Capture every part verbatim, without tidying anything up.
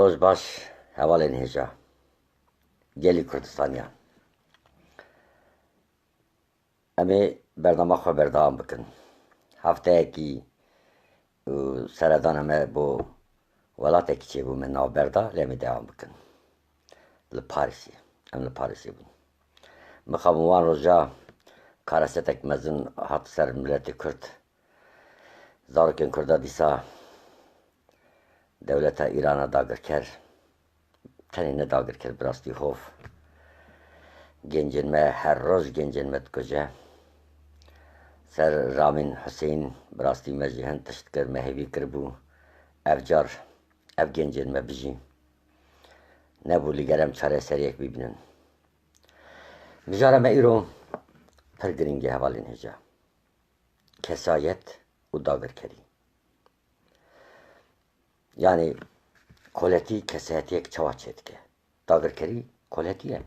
Roj baş, hevalên hêja. Gelî Kurdistaniyan. Em ê bernama xwe berdewam bikin. Hefteyekî û seredana me bo welatekî çêbû me navber da, lê em ê dewam bikin. Li Parîsê. Em li Parîsê bûn. Mixabin wan roja karesetek mezin hat ser miletê Kurd. Zarokên Kurda dîsa dewleta Îrana dagirker, tenê ne dagirker, bi rastî xov. Gencên me her roj gencên me dikuje. Ser Ramîn Huseyîn bi rastî me jî hin tişt kir, me hêvî kiribû ev car ev gencên me bijî. Nebû li gel em çareseriyek bibînin. Mijara me îro pir girîng e hevalên hêja. Kesayet û dagirkerî. Yanî koletî kesayetiyek çawa çêdike? Dagirkerî koletî ye.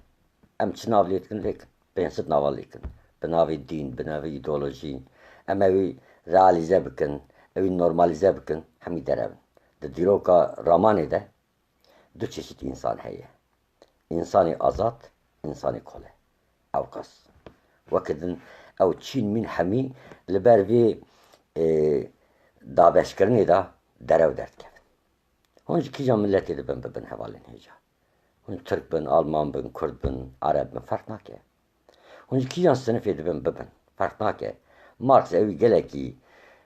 Em çi nav lê dikin lê kin. Pênc sed nava lê kin. Bi navê dîn, bi navê îdeolojî. Em ewî realîze bikin, ewî normalîze bikin, hemî derevin. Di dîroka ramanê de du çeşît însan heye. Însanê azad, însanê kole. Ewqas. Weke din ew çîn mîn hemî li ber vê, e, dabeşkirinê de derew derdikevin. Hûn ji kîjan miletê dibin bibin hevalên hêja? Hûn Tirk bin, Alman bin, Kurd bin, Ereb bin, ferq nake. Hûn ji kîjan sinifê dibin bibin, ferq nake. Marx ewî gelekî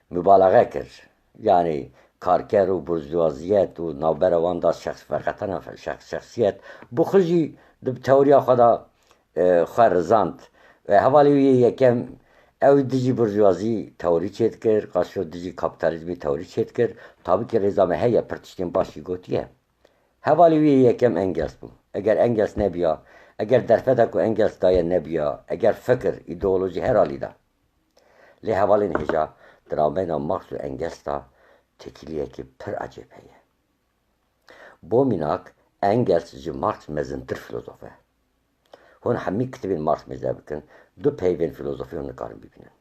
mubalaxe kir. Yanî karker û burjwaziyet û navbera wan da şexs-, feqetana fe-, şexs-, şexsiyet. Bi xwe jî di teoriya xwe de, e, xwe rizand. E, hevalê wî yê yekem ew dijî burjwazî teorî çêdikir, qaşo dijî kapîtalîzmî teorî çêdikir. Tabî ki rêza me heye, pir tiştên baş jî gotiye. Hevalê wî yê yekem Engels bû. Eger Engels nebiya, eger derfeta ku Engels daye nebiya, eger fikir, îdeolojî her alî de. Lê hevalên hêja, di navbeyna Marx û Engels de têkiliyekî pir ecêb heye. Bo mînak, Engels ji Marx mezintir filozof e. Hûn hemî kitêbên Marx mêze bikin, du peyvên filozofî hûn nikarin bibînin.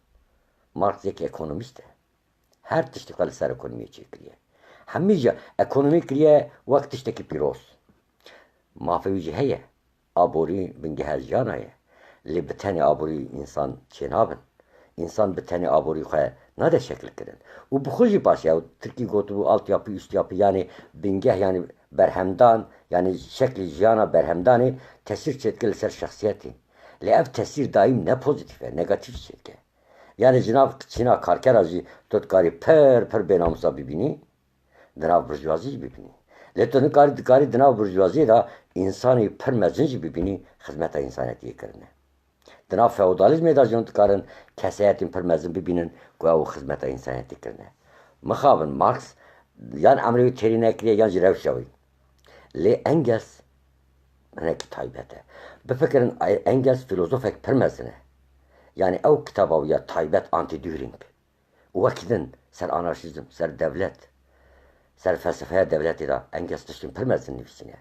Marx yek ekonomîst e. Her tiştê xwe li ser ekonomiyê çêkiriye. Hemî jî ekonomî kiriye wek tiştekî pîroz. Mafê wî jî heye. Aborî bingeha jiyana ye. Lê bi tenê aborî însan çênabin. Însan bi tenê aborî xwe nade şekilkirin. Û bi xwe jî paşê ew tirkî gotibû altyapı, üstyapı, yanî bingeh, yanî berhemdan, yanî şeklê jiyana berhemdanê tesîr çêdike li ser şexsiyetê. Lê ev tesîr daîm ne pozîtîf e, negatîf çêdike. Yanî ji nav çîna karkera jî tu dikarî pir pir bênamusa bibînî, di nav burjwazî jî bibînî. Lê tu nikarî, dikarî di nav burjwaziyê de însanî pir mezin jî bibînî, xizmeta însanetiyê kirine. Di nav feodalîzmê de jî hûn dikarin kesayetên pir mezin bibînin ku ew xizmeta însanetiyê kirine. Mixabin Marx yan emrê wî têrî nekiriye yan jî rewşa wî. Lê Engels hinekî taybet e. Bifikirin, Engels filozofek pir mezin e. Yanî ew kitaba wî ya taybet Anti-Dühring. Û wekî din ser anarşîzm, ser dewlet, ser felsefeya dewletê de Engels tiştên pir mezin nivîsîne.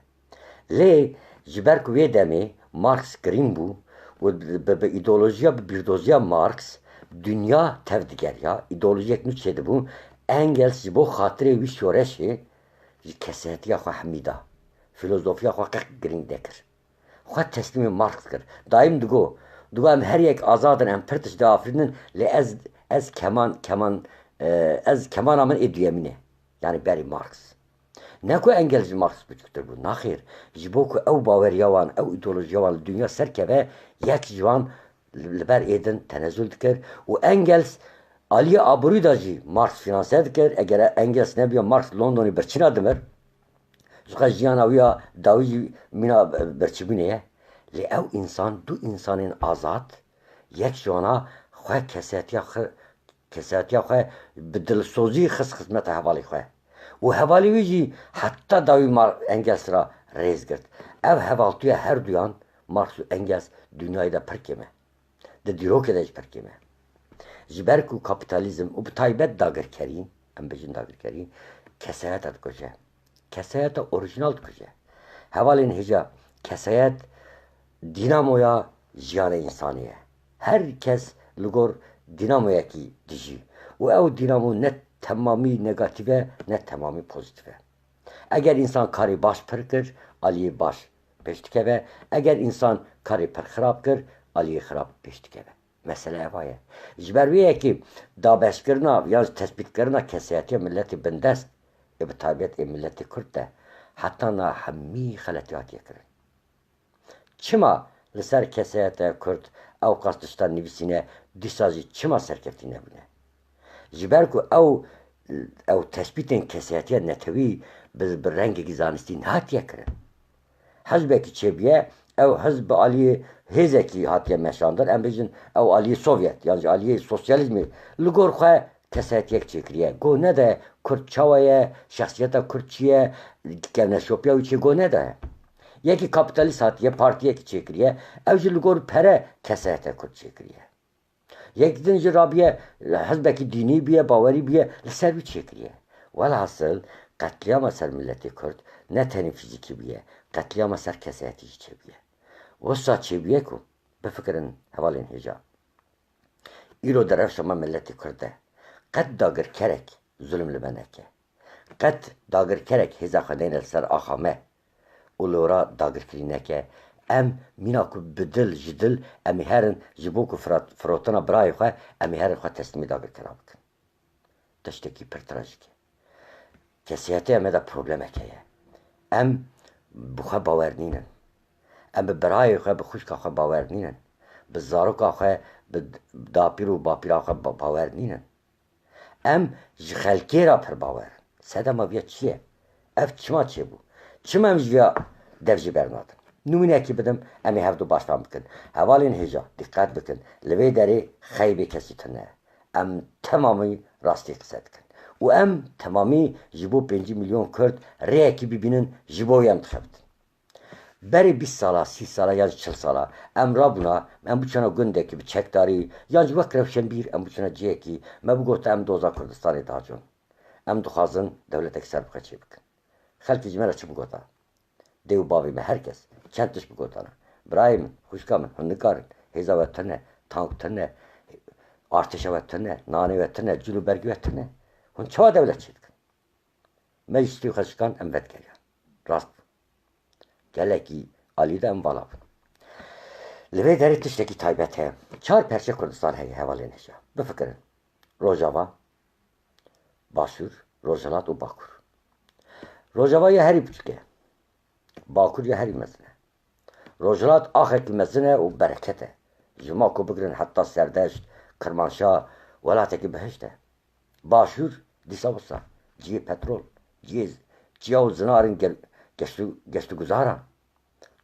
Lê ji ber ku wê demê Marx girîng bû û bi, bi, bi îdeolojiya, bi bîrdoziya Marx dinya tev digeriya, îdeolojiyek nû çêdibû, Engels ji bo xatirê wî şoreşê ji kesayetiya xwe hemî da. Filozofiya xwe qeq girîng nekir. Xwe teslîmê Marx kir. Daîm digo, digo, em her yek azad in, em pir tişt diafirînin, lê ez, ez keman, keman, e, ez kemana min ê duyemîn e. Yanî berî Marx. Ne ku Engels ji Marx biçûktir bû. Naxêr. Ji bo ku ew baweriya wan, ew îdeolojiya wan li dinya serkeve, yek ji wan li, li ber ê din tenezul dikir û Engels aliyê aborî de jî Marx fînanse dikir. Eger Engels nebiya, Marx Londonê birçîna dimir. Ji xwe jiyana wî ya dawî jî mîna birçîbûnê ye. Lê ew însan, du însanên azad, yek ji wana xwe kesayetiya xwe, kesayetiya xwe bi dilsozî xist xizmeta hevalê xwe. Û hevalê wî jî heta dawî Mar-, Engels ra rêz girt. Ev hevaltiya her duyan, Marx û Engels, dinyayê de pir kêm e. Di dîrokê de jî pir kêm e. Ji ber ku kapîtalîzm û bi taybet dagirkerî, em bêjin dagirkerî, kesayeta dikuje. Kesayeta orîjinal dikuje. Hevalên hêja, kesayet dînamoya jiyana însanî ye. Her kes li gor dînamoyekî dijî û ew dînamo ne temamî negatîf e, ne temamî pozîtîf e. Eger însan karê baş pir kir, aliyê baş pêş dikeve. Eger însan karê pir xirab kir, aliyê xirab pêş dikeve. Mesele eva ye. Ji ber wê yekê dabeşkirina yan ji tespîtkirina kesayetiya miletê bindest, ê bi taybet ê miletê Kurd de, heta na hemî xeletî hatiye kirin. Çima li ser kesayeta Kurd ew qas tiştan nivîsîne, dîsa jî çima serkeftî nebûne? Ji ber ku ew, ew teşbîtên kesayetiya netewî bi, bi rengekî zanistî nehatiye kirin. Hizbekî çêbûye, ew hizb bi aliyê hêzekî hatiye meşandin, em bêjin ew aliyê Sovyet, yan jî aliyê sosyalîzmê. Li gor xwe kesayetiyek çêkiriye. Guh nedaye Kurd çawa ye, şexsiyeta Kurd çi ye, kevneşopiya wî çi ye, guh nedaye. Yekî kapîtalîst hatiye, partiyekî çêkiriye, ew jî li gor pere kesayeta Kurd çêkiriye. Yek din jî rabiye, hizbekî dînî bûye, bawerî bûye, li ser wî çêkiriye. Welhasil, qetlîama ser miletê Kurd ne tenê fîzîkî bûye, qetlîama ser kesayetî jî çêbûye. Wisa çêbûye ku, bifikirin hevalên hêja. Îro di rewşa me miletê Kurd de qet dagirkerek zulm li me neke. Qet dagirkerek hêza xwe neyne li ser axa me û li wira dagirkirî neke. Em mîna ku bi dil, ji dil em ê herin ji bo ku firat-, firotina birayê xwe, em ê herin xwe teslîmî dagirkera bikin. Tiştekî pir trajîk e. Kesiyetiya me de problemek heye. Em bi xwe bawer nînin. Em bi birayê xwe, bi xwişka xwe bawer nînin. Bi zaroka xwe, bi dapîr û bapîra xwe ba-, bawer nînin. Em ji xelkê re pir bawer in. Sedema viya çi ye? Ev çima çêbû? Çima em ji viya dev jî bernadin? Nimûneyekî bidim, em ê hevdu baş fam bikin. Hevalên hêja, dîqet bikin. Li vê derê xeybê kesî tune ye. Em temamî rastî qise dikin. Û em temamî ji bo pêncî milyon Kurd rêyekî bibînin, ji bo wî em dixebitin. Berê bîst sala, sî sala yan jî çil sala em rabûna, em biçûna gundekî bi çekdarî, yan jî wek rewşenbîr em biçûna cihekî, me bigota em doza Kurdistanê dihecûn. Em dixwazin dewletekî serbixwe çêbikin. Xelkê ji me re çi bigota? Dê û bavê me, her kes çend tişt bigotana. Birayê min, xwişka min, hûn nikarin. Hêza we tune, tank tune, artêşa we tune, nanê we tune, cil û bergê we tune. Hûn çawa dewlet çêdikin? Me ji stûyê xwe şikand, em vedikeriyan. Rast bû. Gelekî alî de em vala bûn. Li vê derê tiştekî taybet heye. Çar perçe Kurdistan heye hevalên hêja. Bifikirin. Rojava, Başûr, Rojhilat û Bakur. Rojava ya herî biçûk e. Bakur ya herî mezin e. Rojhilat axekî mezin e û bereket e. Ji Mako bigirin heta Serdeşt, Kirmanşah, welatekî bihişt e. Başûr dîsa wisa, cihê petrol, cihê çiya û zinarin ge-, geşt û, geşt û guzaran.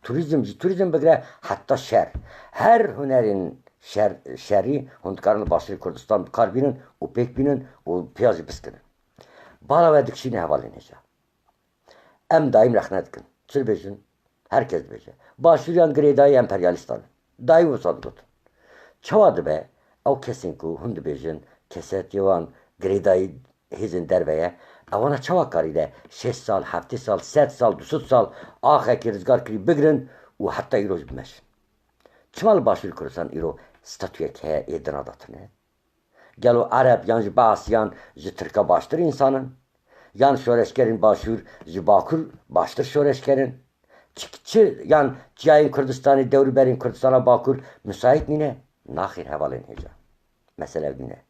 Turîzm, ji turîzm bigire heta şer. Her hunerên şer, şerî hûn dikarin li Başûrê Kurdistan bi kar bînin û pêk bînin û pêya jî biskinin. Bala we dikişîne hevalên hêja. Em daîm rexne dikin. Çi dibêjin? Her kes dibêje. Başûriyan girêdayî emperyalîstan in. Daîm wisa digotin. Çawa dibe ew kesên ku hûn dibêjin kesetiya wan girêdayî hêzên derve ye, ewana çawa karîne şêst sal, heftê sal, sed sal, du sed sal axekî rizgar kirî bigirin û heta îro jî bimeşin? Çima li Başûrê Kurdistan îro statuyek heye ê dina de tune? Gelo Ereb yan ji Beesiyan ji Tirka baştir însan in? Yan şoreşgerên Başûr ji Bakur baştir şoreşger in? Çi, çi, yan çiyayên Kurdistanê, dewrûberên Kurdistana Bakur misayît nîne? Naxêr hevalên hêja. Mesele ev nîne.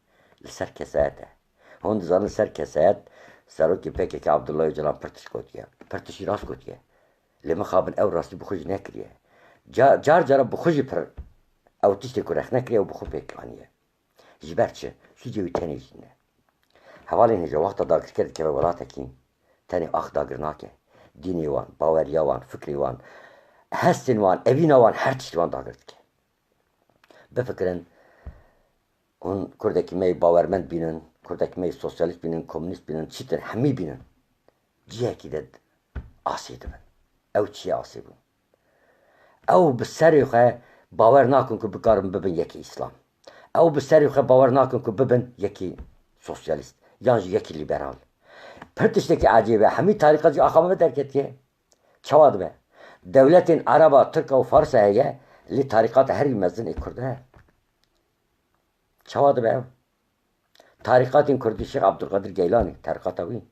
Li ser kesayet e. Hûn dizanin li ser kesayet serokê P K K Abdullah Ocalan pir tişt gotiye. Pir tiştî rast gotiye. Lê mixabin ew rastî bi xwe jî nekiriye. Ca-, car cara bi xwe jî pir ew tiştê ku rexne kiriye û bi xwe pêk aniye. Ji ber çi? Sûcê wî tenê jî ne. Hevalên hêja wexta dagirker dikeve welatekî, tenê ax dagir nake. Dînê wan, baweriya wan, fikrê wan, hestên wan, evîna wan, her tiştê wan dagir dike. Bifikirin, hûn kurdekî me yê bawermend bînin, kurdekî me yê sosyalîst bînin, komûnîst bînin, çitir hemî bînin. Cihekî de asê dibin. Ew çi ye asê bûn? Ew bi serê xwe bawer nakin ku bikarin bibin yekê îslam. Ew bi serê xwe bawer nakin ku bibin yekê sosyalîst yan jî yekê lîberal. Pir tiştekî ecêb e. Hemî tarîqat ji axa me derketiye. Çawa dibe? Dewletên Ereba, Tirka û Farsa heye, lê tarîqata herî mezin ê Kurd e. Çawa dibe ew? Tarîqatên Kurdî, Şêx Abdulkadir Geylanî, tarîqata wî.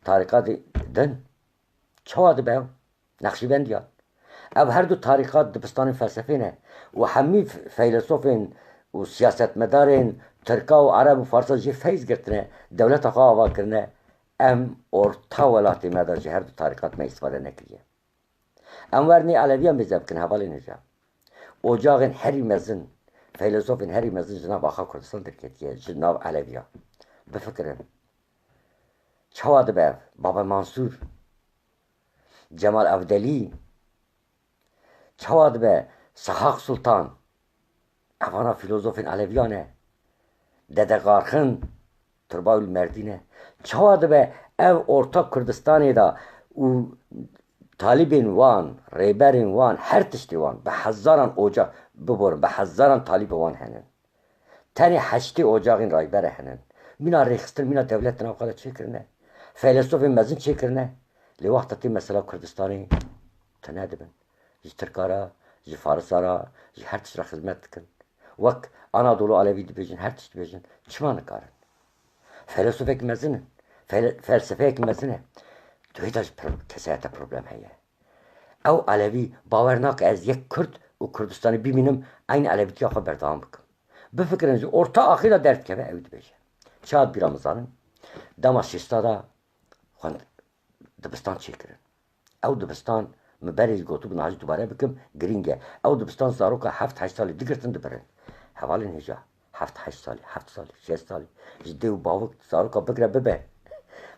Tarîqatê din. Çawa dibe ew? Nexşîbendiyan. Ev her du tarîqat dibistanên felsefê ne û hemî f-, feylesofên û siyasetmedarên tirka û ereb û farsa jê feyz girtine, dewleta xwe ava kirine. Em orta welatê me de ji her du tarîqat me îstifade nekiriye. Em werin ê Eleviyan mêze bikin, hevalên hêja. Ocaxên herî mezin, feylesofên herî mezin ji nav axa Kurdistan derketiye, ji nav Eleviya. Bifikirin. Çawa dibe ev? Baba Mansûr, Cemal Evdelî, çawa dibe Sehaq Sultan? Evana filozofên Eleviyan e. Dede Qarxin, Turbayul Merdîn e. Çawa dibe ev orta Kurdistanê de û talîbên wan, rêberên wan, her tiştê wan, bi hezaran oca, biborin, bi hezaran talîbê wan henin. Tenê heştê ocaxên rayber e henin. Mîna rêxistin, mîna dewlet di nav xwe de çêkirine. Feylesofên mezin çêkirine. Lê wexta tê mesela Kurdistanê tune dibin. Ji Tirka re, ji Farisa re, ji her tişt re xizmet dikin. Wek Anadolu Alevi dibêjin, her tişt dibêjin. Çima nikarin? Feylesofek mezin in. Fel-, felsefeyek mezin e. Di wê de jî pro-, kesayeta problem heye. Ew Elevî bawer nake ez yek Kurd û Kurdistanê bimînim, eynî Elevîtiya xwe berdewam bikim. Bifikirin ji orta axê de derdikeve, ew dibêje. Çawa bîra min zanin? Dema şêsta de xwend-, dibistan çêkirin. Ew dibistan, min berê jî gotibû, niha jî dubare bikim, girîng e. Ew dibistan zaroka heft heşt salî digirtin dibirin. Hevalên hêja, heft heşt salî, heft salî, şeş salî, ji dê û bavik zaroka bigire bibe.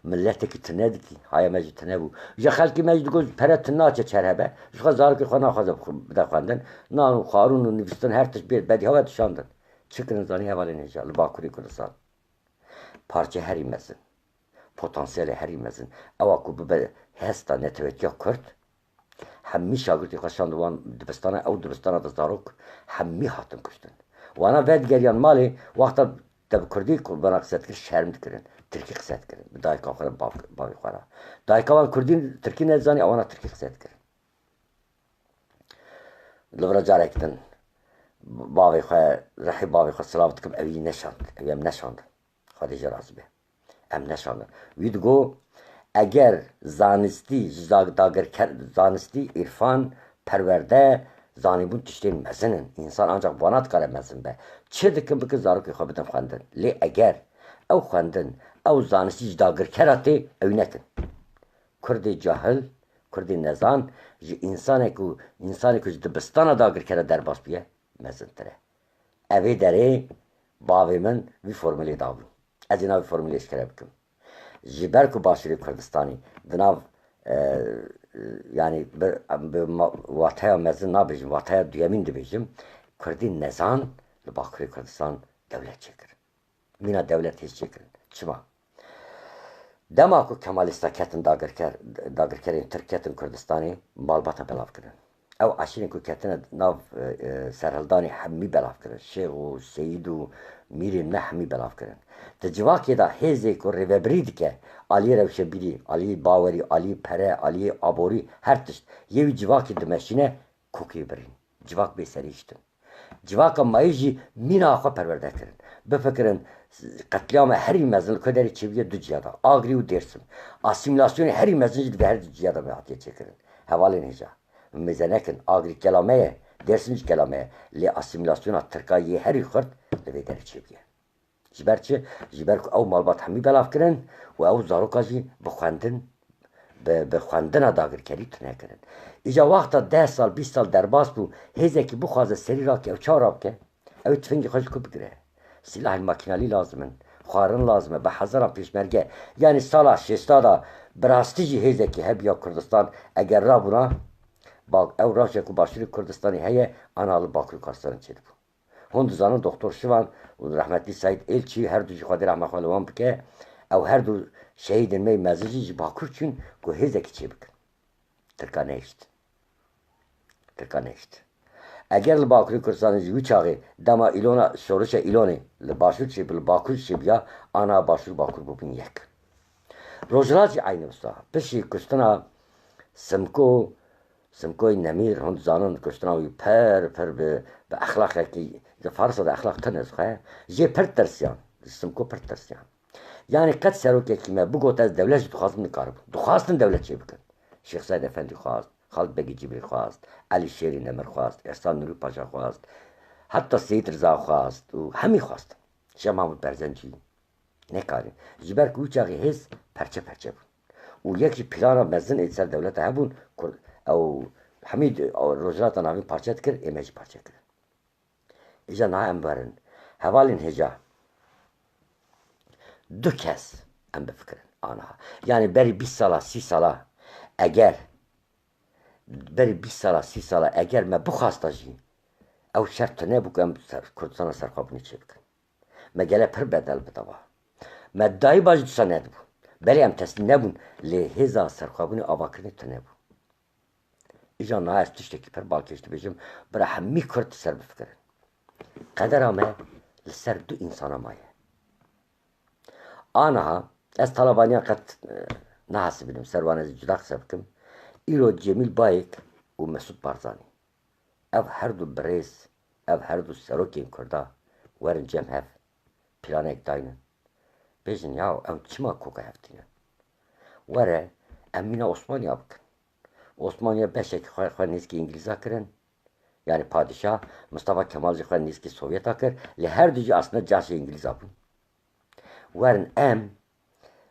Miletekî tune dikî, haya me jî tune bû. Ji xelkê me jî digot, pere tune naçe çer hebe, ji xwe zarokê xwe naxwaze bixwe-, bide xwendin. Nan û xarûn û nivîstin her tişt bêr bedî hewe dişandin. Çi kirin zanî hevalên hêja li Bakurê Kurdistan? Parçe herî mezin, potansiyelê herî mezin, ewa ku bibe hesta netewetiya Kurd, hemî şagirtê xwe şand wan dibistana, ew dibistana de zarok hemî hatin kuştin. Wana vedigeriyan malê, wexta te bi kurdî ku bana qise dikir, şerm dikirin, tirkî qise dikirin. Bi dayika xwe re, bav-, bavê xwe re. Dayika wan kurdî, tirkî nezanî, ewana tirkî qise dikirin. Li vir carek din bavê xwe, rihê bavê xwe silav dikim, ew yî neşand, ew em neşandin. Xwedê jê razî be. Em neşandin. Wî digo, eger zanistî ji zag-, dagirker-, zanistî, îrfan, perwerde, zanîbûn tiştên mezin in. Însan ancak bi wana dikare mezin be. Çi dikin bikin, zarokê xwe bidin xwendin. Lê eger ew xwendin, ew zanistî ji dagirkera tê, ew nekin. Kurdê cahil, Kurdê nezan, ji însanê ku, însanê ku ji dibistana dagirkera derbas bûye, mezintir e. Evê derê bavê min vî formulê dabû. Ez ê navê formulê eşkere bikim. Ji ber ku Başûrê Kurdistanî di nav, e, e, yanî bi, bi ma-, wateya mezin nabêjim, wateya duyemîn dibêjim, Kurdên nezan li Bakurê Kurdistan dewlet çêkirin. Mîna dewlet hêz çêkirin. Çima? Dema ku Kemalîsta ketin dagirker, dagirkerên Tirk ketin Kurdistanê, malbata belav kirin. Ew eşîrên ku ketine nav, e, e, serhildanê hemî belav kirin. Şêx û Seyîd û mîrên me hemî belav kirin. Di civakê de hêzê ku rêvebirî dike, aliyê rewşebîrî, aliyê bawerî, aliyê pere, aliyê aborî, her tişt, yê wî civakê dimeşîne, kokê birîn. Civak bê serî şitin. Civaka mayî jî mîna xwe perwerde kirin. Bifikirin, qetlîama herî mezin li ku derê çêbûye du ciya de, Agrî û Dêrsim. Asîmîlasyonê herî mezin jî li vê her du ciya de hatiye çêkirin. Hevalên hêja, mêze nekin, Agrî kela me ye, Dêrsim jî kela me ye. Lê asîmîlasyona Tirka yê herî xurt li vê derê çêbûye. Ji ber çi? Ji ber ku ew malbat hemî belav kirin û ew zaroka jî bi xwendin, bi, bi xwendina dagirkerî tune kirin. Îca wexta deh sal, bîst sal derbas bû, hêzekî bixwaze serî rake, ew çawa rabike? Ew ê tifingê xwe ji ku bigire? Sîlahên makînalî lazim in, xwarin lazim e, bi hezaran pêşmerge. Yanî sala şêsta de bi rastî jî hêzekî hebiya Kurdistan eger rabûna, ba-, ew rewşa ku Başûrê Kurdistanê heye, ana li Bakurê Kurdistanê çêdibû. Hûn dizanin Doktor Şivan û rehmetî Seîd Êlçî, her du jî Xwedê rehma xwe li wan bike, ew her du şehîdên me yê mezin jî ji Bakur çûn ku hêzekî çêbikin. Tirka nehişt. Tirka nehişt. Eger li Bakurê Kurdistanê ji wî çaxê dema Îlona, şorişa Îlonê li Başûr çêbû, li Bakur çêbûya, ana Başûr Bakur bûbûn yek. Rojhilat jî eynî wisa. Piştî kuştina Simko, Simkoyê Nemîr, hûn dizanin kuştina wî pir, pir bi, bi exlaqekî, di Farsa de exlaq tune ji xwe, jê pir tirsiyan, ji Simko pir tirsiyan. Yanî qet serokekî me bigot, ez dewlet jî dixwazim, nikaribû. Dixwastin dewlet çêbikin. Şêx Seyd Efendî xwast, Xalid Begî Cibrîl xwast, Elî Şêrî Nemir xwast, Îhsan Nûrî Paşa xwast, heta Seyîd Riza xwast û hemî xwast. Şêx Mahmûd Berzenc jî nekarî. Ji ber ku wî çaxê hêz perçe perçe bûn. Û yek ji plana mezin ê ser dewleta hebûn, Kurd, ew hemî Rojhilata Navîn parçe dikir, ê me jî parçe kirin. Îja niha em werin. Hevalên hêja. Du kes em bifikirin aniha. Yanî berî bîst sala, sî sala eger, berî bîst sala, sî sala eger me bixwasta jî, ew şert tune bû ku em ser, Kurdistana serxwebûnê çêbikin. Me gele pir bedel bi dava. Me dayîba jî dîsa nedibû. Belê em teslîm nebûn, lê hêza serxwebûnê avakirinê tune bû. Îja niha ez tiştekî pir balkêş dibêjim, bira hemî Kurd ser bifikirin. Qedera me li ser du însana maye. Aniha ez talabaniya qet, e, nehesibînim, ser wan ez ê cuda qise bikim. Îro Cemîl Bayik û Mesûd Barzanî. Ev her du birêz, ev her du serokên Kurda werin cem hev. Planek daynin. Bêjin, yaw, em çima koka hev tînin? Were, em mîna Osmaniya bikin. Osmaniya beşekî xwe, xwe nêzîkî Îngilîza kirin. Yanî padîşah Mustafa Kemal jî xwe nêzîkî Sovyeta kir. Lê her du jî aslında caşê Îngilîza bûn. Werin em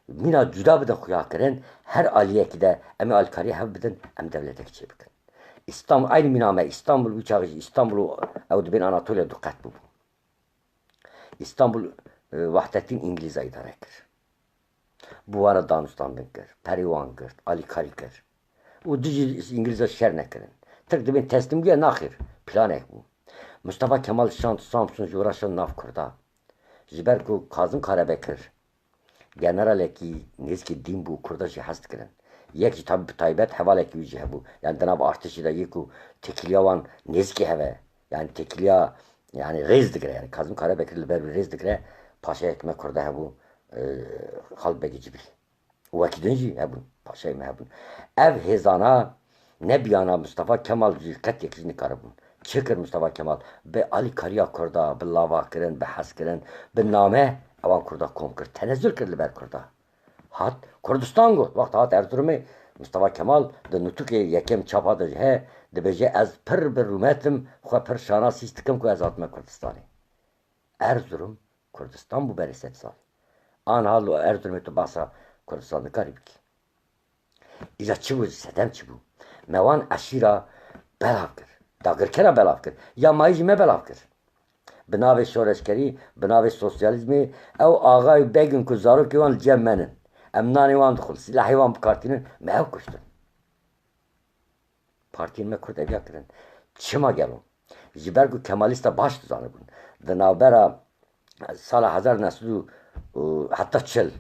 mîna cuda bidin xuyakirin, her aliyekî de em ê alîkariyê hev bidin, em dewletekî çêbikin. Îstanbul, aynî mîna me, Îstanbul wî çaxê jî Îstanbul û ew dibên Anatolya du qet bûbû. Îstanbul, e, Vahdettin Îngilîza îdare kir. Bi wan re danûstandin kir, perê wan girt, alîkarî kir. Û dijî Îngilîza şer nekirin. Tirk dibên teslîm bûye, naxêr, planek bû. Mustafa Kemal şand Samsun, ji wira şand nav Kurda. Ji ber ku Kazim Karebekir generalekî nêzîkî dîn bû, Kurda jî hez dikirin. Yek jî tabî bi taybet hevalekî wî jî hebû. Yani di nav artêşê de yê ku têkiliya wan nêzîkî hev e. Yani têkiliya, yani rêz digire. Yani Kazim Karebekir li ber wî rêz digire. Paşayek me Kurda hebû, e, Xalid Begî Cibrîl. Û wekî din jî hebûn, paşayê me hebûn. Ev hêzana nebiyana Mustafa Kemal jî qet yek jî nikaribûn. Çi kir Mustafa Kemal? Bi alîkariya Kurda, bi lavakirin, bi hezkirin, bi name ewan Kurda kom kir. Tenezul kir li ber Kurda. Hat Kurdistan got. Wexta hat Erzurumê, Mustafa Kemal di nûtûkê yekem çapa de jî heye, dibêje, ez pir bi rûmet im, xwe pir şanas hîs dikim ku ez hatime Kurdistanê. Erzurum Kurdistan bû berê sed sal. Aniha li Erzurumê tu behsa Kurdistan dikarî bikî. Îca çi bû, sedem çi bû? Me wan eşîra belav kir. Dagirkera belav kir. Ya mayî jî me belav kir. Bi navê şoreşgerî, bi navê sosyalîzmê ew axa û beg in ku zarokê wan li cem me nin. Em nanê wan dixwin, silahê wan bi kar tînin, me ew kuştin. Partiyên me Kurd eviya kirin. Çima gelo? Ji ber ku Kemalîsta baş dizanibûn. Di navbera sala hezar neh sed û heta çil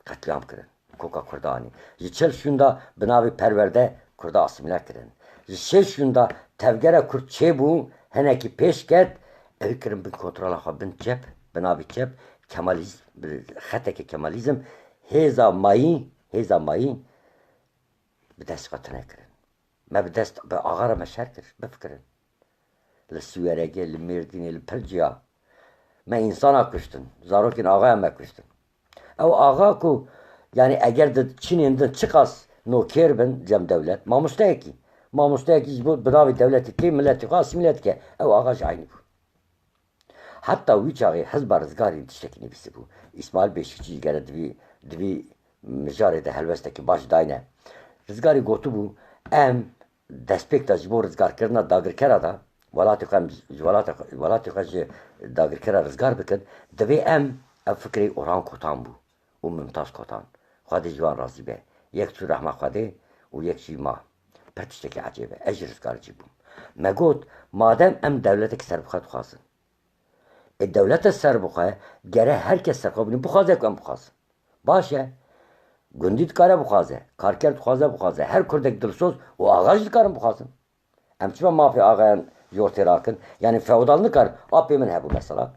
qetlîam kirin. Koka Kurda anî. Ji çil şûnda bi navê perwerde Kurda asîmîle kirin. Ji şêst şûnda tevgera Kurd çêbû, hinekî pêş ket, ew kirin bin kontrola xwe, bin çep, bi navê çep, Kemalîz-, bi xeteke Kemalîzm, hêza mayî, hêza mayî bi dest xwe tune kirin. Me bi dest, bi axa re me şer kir, bifikirin. Li Siweregê, li Mêrdînê, li pir ciya. Me însana kuştin, zarokên axaya me kuştin. Ew axa ku, yani eger di çinên din çiqas nokêr bin cem dewlet, mamosteyekî, mamosteyekî ji bo bi navê dewletê tê miletê xwe asîmîle dike, ew axa jî eynî bû. Heta wî çaxê Hizba Rizgarî tiştekî nivîsibû. Îsmaîl Beşîkçî jî gere di vî, di vî mijarê de helwestekî baş dayne. Rizgarî gotibû, em destpêk de ji bo rizgarkirina dagirkera de, welatê xwe em ji welata xwe, welatê xwe ji dagirkera rizgar bikin, divê em ev fikrê Orhan Kotan bû û Mumtaz Kotan. Xwedê ji wan razî be. Yek çû rehma Xwedê û yek jî ma. Pir tiştekî ecêb e. Ez jî rizgarcî bûm. Me got, madem em dewletek serbixwe dixwazin, ê dewlete serbixwe gere her kes serxwebûnê bixwaze ku em bixwazin. Baş e. Gundî dikare bixwaze, karker dixwaze bixwaze, her kurdek dilsoz û axa jî dikarin bixwazin. Em çima mafê axayan ji ortê rakin? Yanî feodal nikar, apê min hebû mesela.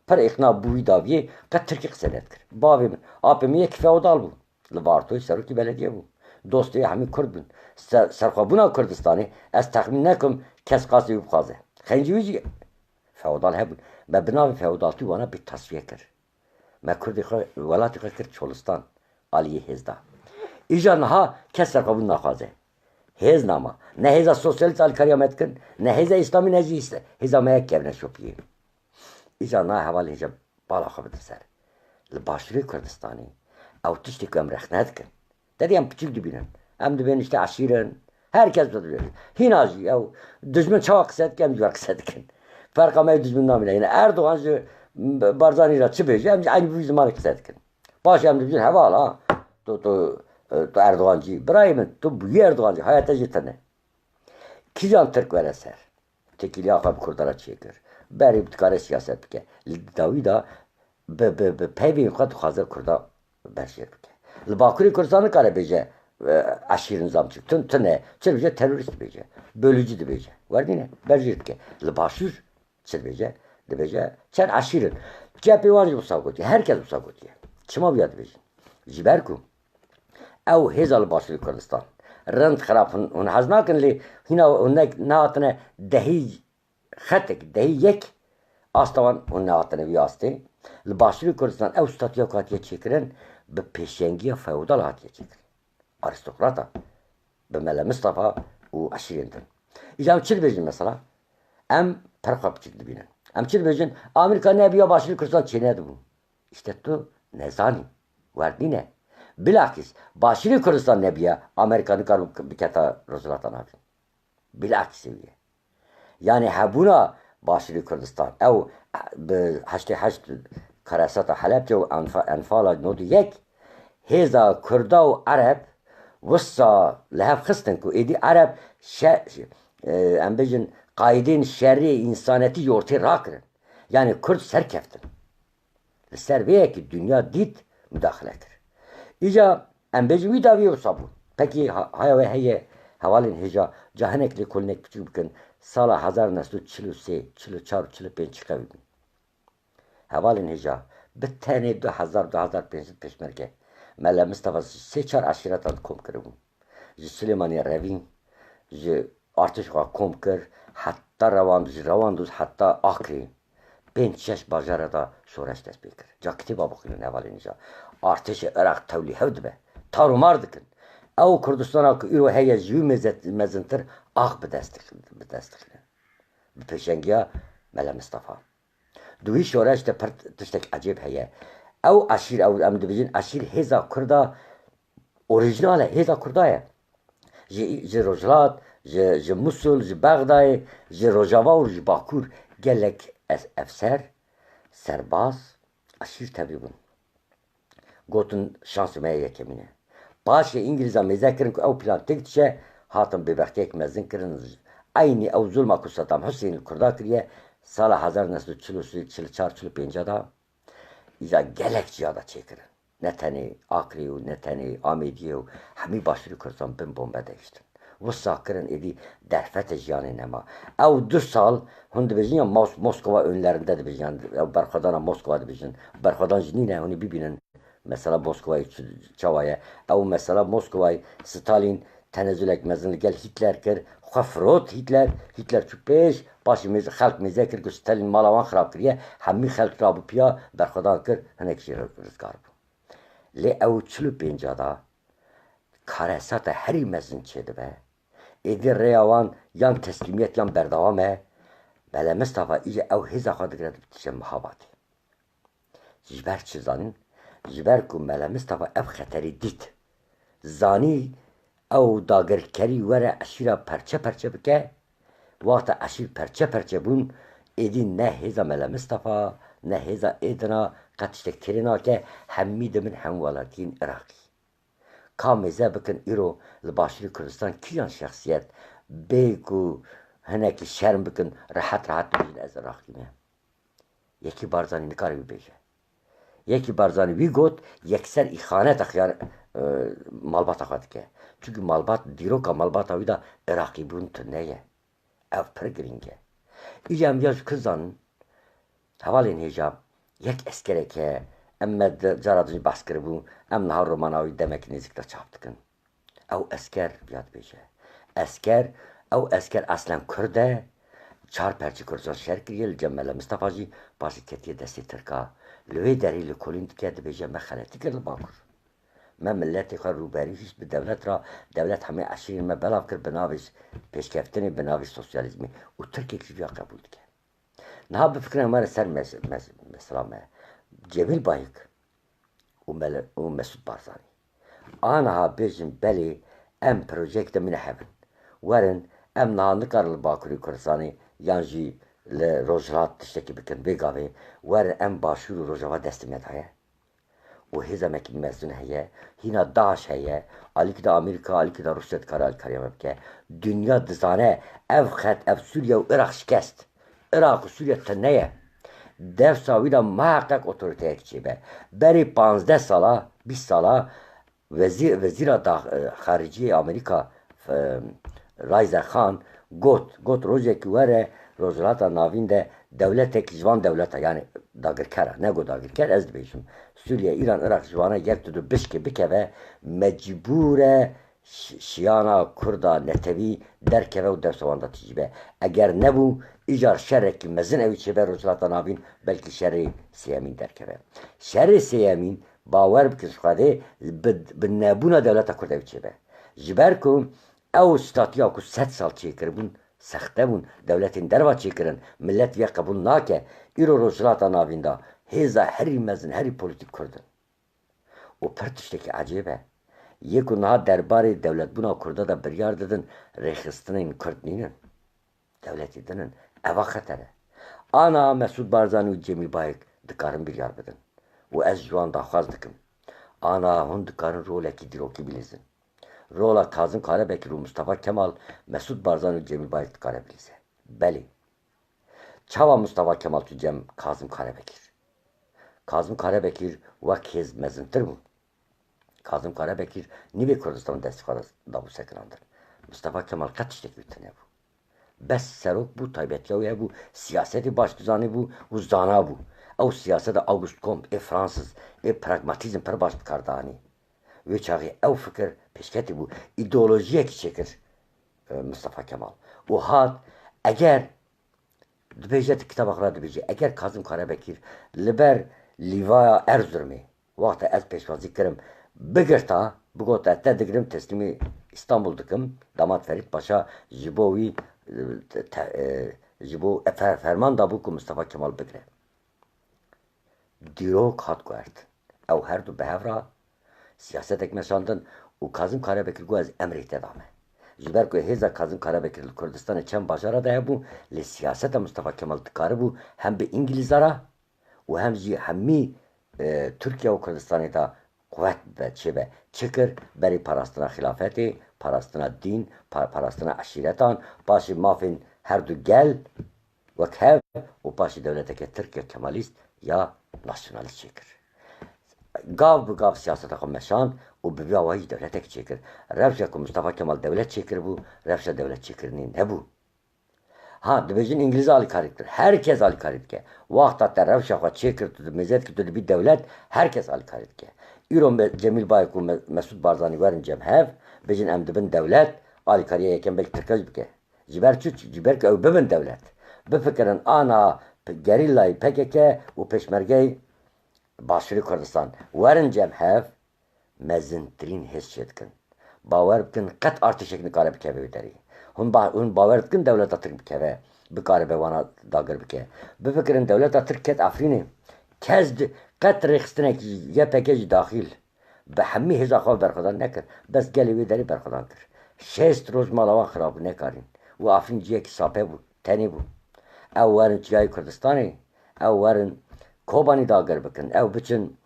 Pir îqna bû wî daviyê, qet tirkî qise nedikir. Bavê min, apê min yekî feodal bû. Li Vartoyê serokî belediye bû. Dostê hemî kurd bûn. Se-, serxwebûna Kurdistanê ez texmîn nekim kes qasê wî bixwaze. Xencî wî jî feodal hebûn. Me bi navê feodaltî wana bê tasfiye kir. Me kurdê xwe, welatê xwe kir çolistan, aliyê hêzda. Îja niha kes serxwebûn naxwaze. Hêz nama. Ne hêza sosyalîst alîkariya me dikin, ne hêza îslamî, ne jî îsla-, hêza me ye kevneşopiyê. Îcar na hevalên hêja bala xwe bide ser. Li Başûrê Kurdistanê ew tiştê ku em rexne dikin. Te dî em piçûk dibînin. Em dibên işte eşîr in. Her kes dibêje. Hîna jî ew dijmin çawa qise dike, em jî wer qise dikin. Ferqa me dijmin namîne. Yine Erdogan ji Barzanî re çi bêje, em jî eynî bi vî zimanê qise dikin. Paşê em dibêjin heval ha. Tu, tu, tu Erdogancî. Birayê min, tu bûyî Erdogancî. Haya te jê tune. Kîjan Tirk were ser? Têkiliya xwe bi Kurdan re çêkir. Berê dikare siyaset bike. Li dawî de bi, bi, bi peyvên xwe dixwaze Kurda berjêr bike. Li Bakurê Kurdistan nikare bêje, e, eşîr nizam çi. Tun, tune. Çi dibêje? Terorîst dibêje. Bölücü dibêje. Werdîne. Berjêr dike. Li Başûr çi dibêje? Dibêje, çend eşîr in. Cepê wan jî wisa gotiye. Her kes wisa gotiye. Çima wiya dibêjin? Ji ber ku ew hêza li Başûrê Kurdistan rind xirab hûn, hûn hez nakin lê hîna hûn ne, nehatine dehî xetek, dehî yek asta wan hûn nehatine vî astê. Li Başûrê Kurdistan ew statûya ku hatiye çêkirin bi pêşengiya feodal hatiye çêkirin. Arîstokrata bi Mele Mistefa û eşîrên din. Îcar çi dibêjin mesela? Em perqa piçik dibînin. Em çi dibêjin? Amerîka nebiya Başûrê Kurdistan çênedibû. Îşte tu nezanî. Wer nîne. Bilakîs Başûrê Kurdistan nebiya, Amerîka nikar biketa Rojhilata Navîn. Bilakîs ew ye. Yanî hebûna Başûrê Kurdistan, ew bi heştê heşt karesata Helebce û Enfa-, Enfala nod û yek, hêza Kurda û Ereb wisa li hev xistin ku êdî Ereb şe-, e, em bêjin, qaydên şerê însanetî ji ortê rakirin. Yanî Kurd serkeftin. Li ser vê yekî dinya dît, mudaxile kir. Îca em bêjin wî dawiyê wisa bû. Pekî ha-, haya wê heye hevalên hêja, ca hinek lêkolînek piçûk bikin, sala hezar neh sed û çil û sê, çil û çar û çil û pênc çi qewî bûn. Hevalên hêja, bi tenê du hezar, du hezar pênc sed pêşmerge, Mele Mistefa sê çar eşîretan kom kiribûn. Ji Silêmaniyê Revîn, ji artêşê xwe kom kir, heta Rewand, ji Rewandûz heta Akrê, pênc şeş bajara da şoreş dest pê kir. Ca kitêba bixwînin hevalên hêja. Artêşê Iraq tewlî hev dibe. Tar û mar dikin. Ew Kurdistana ku îro heye ji wî meze-, mezintir ax bi dest dix-, bi dest dixîne. Bi pêşengiya Mele Mistefa. Di wî şoreş de pir tiştek ecêb heye. Ew eşîr, ew em dibêjin eşîr hêza Kurda orîjinal e, hêza Kurda ye. Ji, ji Rojhilat, ji, ji Musul, ji Bexdayê, ji Rojava û ji Bakur gelek es-, efser, serbaz, eşîr tevlî bûn. Gotin, şansê me yekemîn e. Paşê Îngilîza mêze kirin ku ew plan têk diçe, hatin bêbextiyek mezin kirin. Eynî ew zulma ku Sedam Husên li Kurda kiriye, sala hezar neh sed û çil û sê, çil û çar, çil û pênc de, îca gelek ciya de çêkirin. Ne tenê Akrê û ne tenê Amêdiyê û hemî Başûrê Kurdistan bin bombe de hiştin. Wisa kirin êdî derfetê jiyanê nema. Ew du sal hûn dibêjin ya Mos-, Moskova önlerinde dibêjin, yan ew berxwedana Moskova dibêjin. Berxwedan ji nîne hûn ê bibînin. Mesela Moskowayê çi, çawa ye? Ew mesela Moskowayê Stalin tenezulek mezin li gel Hitler kir. Xwe firot Hitler. Hitler çû pêş, paşê mêz-, xelk mêze kir ku Stalin mala wan xirab kiriye. Hemî xelk rabû piya, berxwedan kir, hinek jî rizgar bû. Lê ew çil û pênc da karesata herî mezin çêdibe. Êdî rêya wan yan teslîmiyet yan berdewam e. Mele Mistefa îje ew hêza xwe digire diçe Mihabatê. Ji ber çi zanîn? Ji ber ku Mele Mistefa ev xeterî dît. Zanî ew dagirkerî were eşîra perçe perçe bike. Wexta eşîr perçe perçe bûn, êdî ne hêza Mele Mistefa, ne hêza êdina qet tiştek têrê nake, hemî dibin hemwelatiyên Iraqî. Ka mêze bikin îro li Başûrê Kurdistan kîjan şexsiyet bê ku hinekî şerm bikin, rehet rehet bibêjin ez Iraqî me. Yekî Barzanî nikare wî bêje. Yekî Barzanî wî got, yekser îxaneta xiyar, e, malbata xwe dike. Çimkî malbat, dîroka malbata wî de Iraqîbûn tune ye. Ev pir girîng e. Îca em ya ji ku zanin, hevalên hêja, yek eskerek heye, em me di cara din jî behs kiribû, em niha romana wî demekî nêzîk de çap dikin. Ew esker viya dibêje. Esker, ew esker eslen Kurd e, çar perçî Kurdistan şer kiriye, li cem Mele Mistefa jî paşê ketiye destê Tirka. Li wê derê lêkolîn dike, dibêje me xeletî kir li Bakur. Me miletê xwe rûberî hişt bi dewlet re, dewlet hemî eşîrên me belav kir bi navê pêşkeftinê, bi navê sosyalîzmê. Û Tirkek jî viya qebûl dike. Niha bifikirin, em were ser mes-, mes-, mesela me. Cemîl Bayik û Mele-, û Mesûd Barzanî. Aniha bêjin, belê, em projeyek de mîne hev in. Werin, em niha nikarin li Bakurê Kurdistanê yan jî li Rojhilat tiştekî bikin. Vê gavê werin em Başûr û Rojava destê me daye. Û hêza me ki mezin heye, hîna DAIŞ heye, alîkî de Amerîka, alîkî de Rûsya dikare alîkariya me bike. Dinya dizane ev xet, ev Sûriye û Iraq şikest. Iraq û Sûriye tune ye. Dewsa wî de muheqeq otoriteyek çêbe. Berê panzdeh sala, bîst sala wezî-, wezîra da-, e, xariciyê Amerîka, e, Rayze Xan got, got rojekî were Rojhilata Navîn de dewletek ji van dewleta, yani dagirker e, nego dagirker, ez dibêjim, Sûriye, Îran, Iraq, ji wana yek du du bişkê bikeve, mecbûr e ş-, şiyana Kurda netewî derkeve û dewsa wan de tîjî be. Eger nebû, îcar şerekî mezin ewî çêbe Rojhilata Navîn, belkî şerê sêyemîn derkeve. Şerê sêyemîn, bawer bikin ji Xwedê, bi, bi nebûna dewleta Kurd ewî çêbe. Ji ber ku ew statiya ku sed sal çêkiribûn, sexte bûn, dewletên derva çêkirin, milet vê qebûl nake. Îro Rojhilata Navîn de hêza herî mezin, herî polîtîk Kurd in. Û pir tiştekî ecêb e. Yê ku niha derbarê dewletbûna Kurda de biryar didin, rêxistinên Kurd nînin. Dewletê din in. Eva xeter e. Ana Mesûd Barzanî û Cemîl Bayik dikarin biryar bidin. Û ez ji wan daxwaz dikim. Ana hûn dikarin rolekî dîrokî bilîzin. Rola Kazim Karebekir û Mustafa Kemal, Mesûd Barzanî û Cemîl Bayik dikare bilîze. Belê. Çawa Mustafa Kemal çû cem Kazim Karebekir? Kazim Karebekir wek hêz mezintir bû. Kazim Karebekir nîvê Kurdistan destê xwe de dabû sekinandin. Mustafa Kemal qet tiştekî wî tune bû. Bes serok bû, taybetiya wî hebû, siyasetê baş dizanîbû û zana bû. Ew siyaseta August Comte, ê Fransız, ê pragmatîzm pir baş bi kar dianî. Wê çaxê ew fikir pêşketî bû. Îdeolojiyekî çêkir, e, Mustafa Kemal. Û hat, eger dibêje, di kitaba xwe de dibêje, eger Kazim Karebekir li ber lîvaya Erzurumê, wexta ez pêşwazî kirim, bigirta, bigota, te digirim, teslîmî Îstanbul dikim, damat Ferîd Paşa ji bo wî, e, te-, e, ji bo fer-, ferman dabû ku Mustafa Kemal bigire. Dîrok hat guhertin. Ew her du bi hev re siyasetek meşandin û Kazim Karebekir got, ez emrê te dame. Ji ber ku hêza Kazim Karebekir li Kurdistanê çend bajara de hebû, lê siyaseta Mustafa Kemal dikaribû hem bi Îngilîza re û hem jî hemî, e, Tirkiye û Kurdistanê de quwet be, çêbe. Çi kir? Berî parastina xilafetê, parastina dîn, pa-, parastina eşîretan, paşê mafên her du gel, wek hev û paşê dewleteke Tirk ya Kemalîst ya nasyonalîst çêkir. Gav bi gav siyaseta xwe meşand û bi vî awayî jî dewletek çêkir. Rewşa ku Mustafa Kemal dewlet çêkiribû, rewşa dewlet çêkirinê nebû. Ha, dibêjin Îngilîz alîkarî dikir. Her kes alîkarî dike. Wexta te rewşa xwe çêkir, tu dimêze dikî, tu dibî dewlet, her kes alîkarî dike. Îro me, Cemîl Bayik û Me-, Mesûd Barzanî werin cem hev, bêjin em dibin dewlet, alîkariya yekem belkî Tirka jî bike. Ji ber çi? Ji ber ku ew bibin dewlet. Bifikirin ana p-, gerîlayê P K K û pêşmergeyê Başûrê Kurdistan werin cem hev, mezintirîn hêz çêdikin. Bawer bikin, qet artêşek nikare bikeve wê derê. Hûn ba-, hûn bawer dikin dewleta Tirk bikeve, bikaribe wana dagir bike. Bifikirin dewleta Tirk ket Efrînê. Kes di-, qet rêxistinekî Y P G jî daxîl. Bi hemî hêza xwe berxwedan nekir. Bes gelê wê derê berxwedan kir. Şêst roj mala wan xirab bû, nekarîn. Û Efrîn ciyekî sape bû, tenê bû. Ew werin Çiyayê Kurdistanê, ew werin Kobanî dagir bikin, ew biçin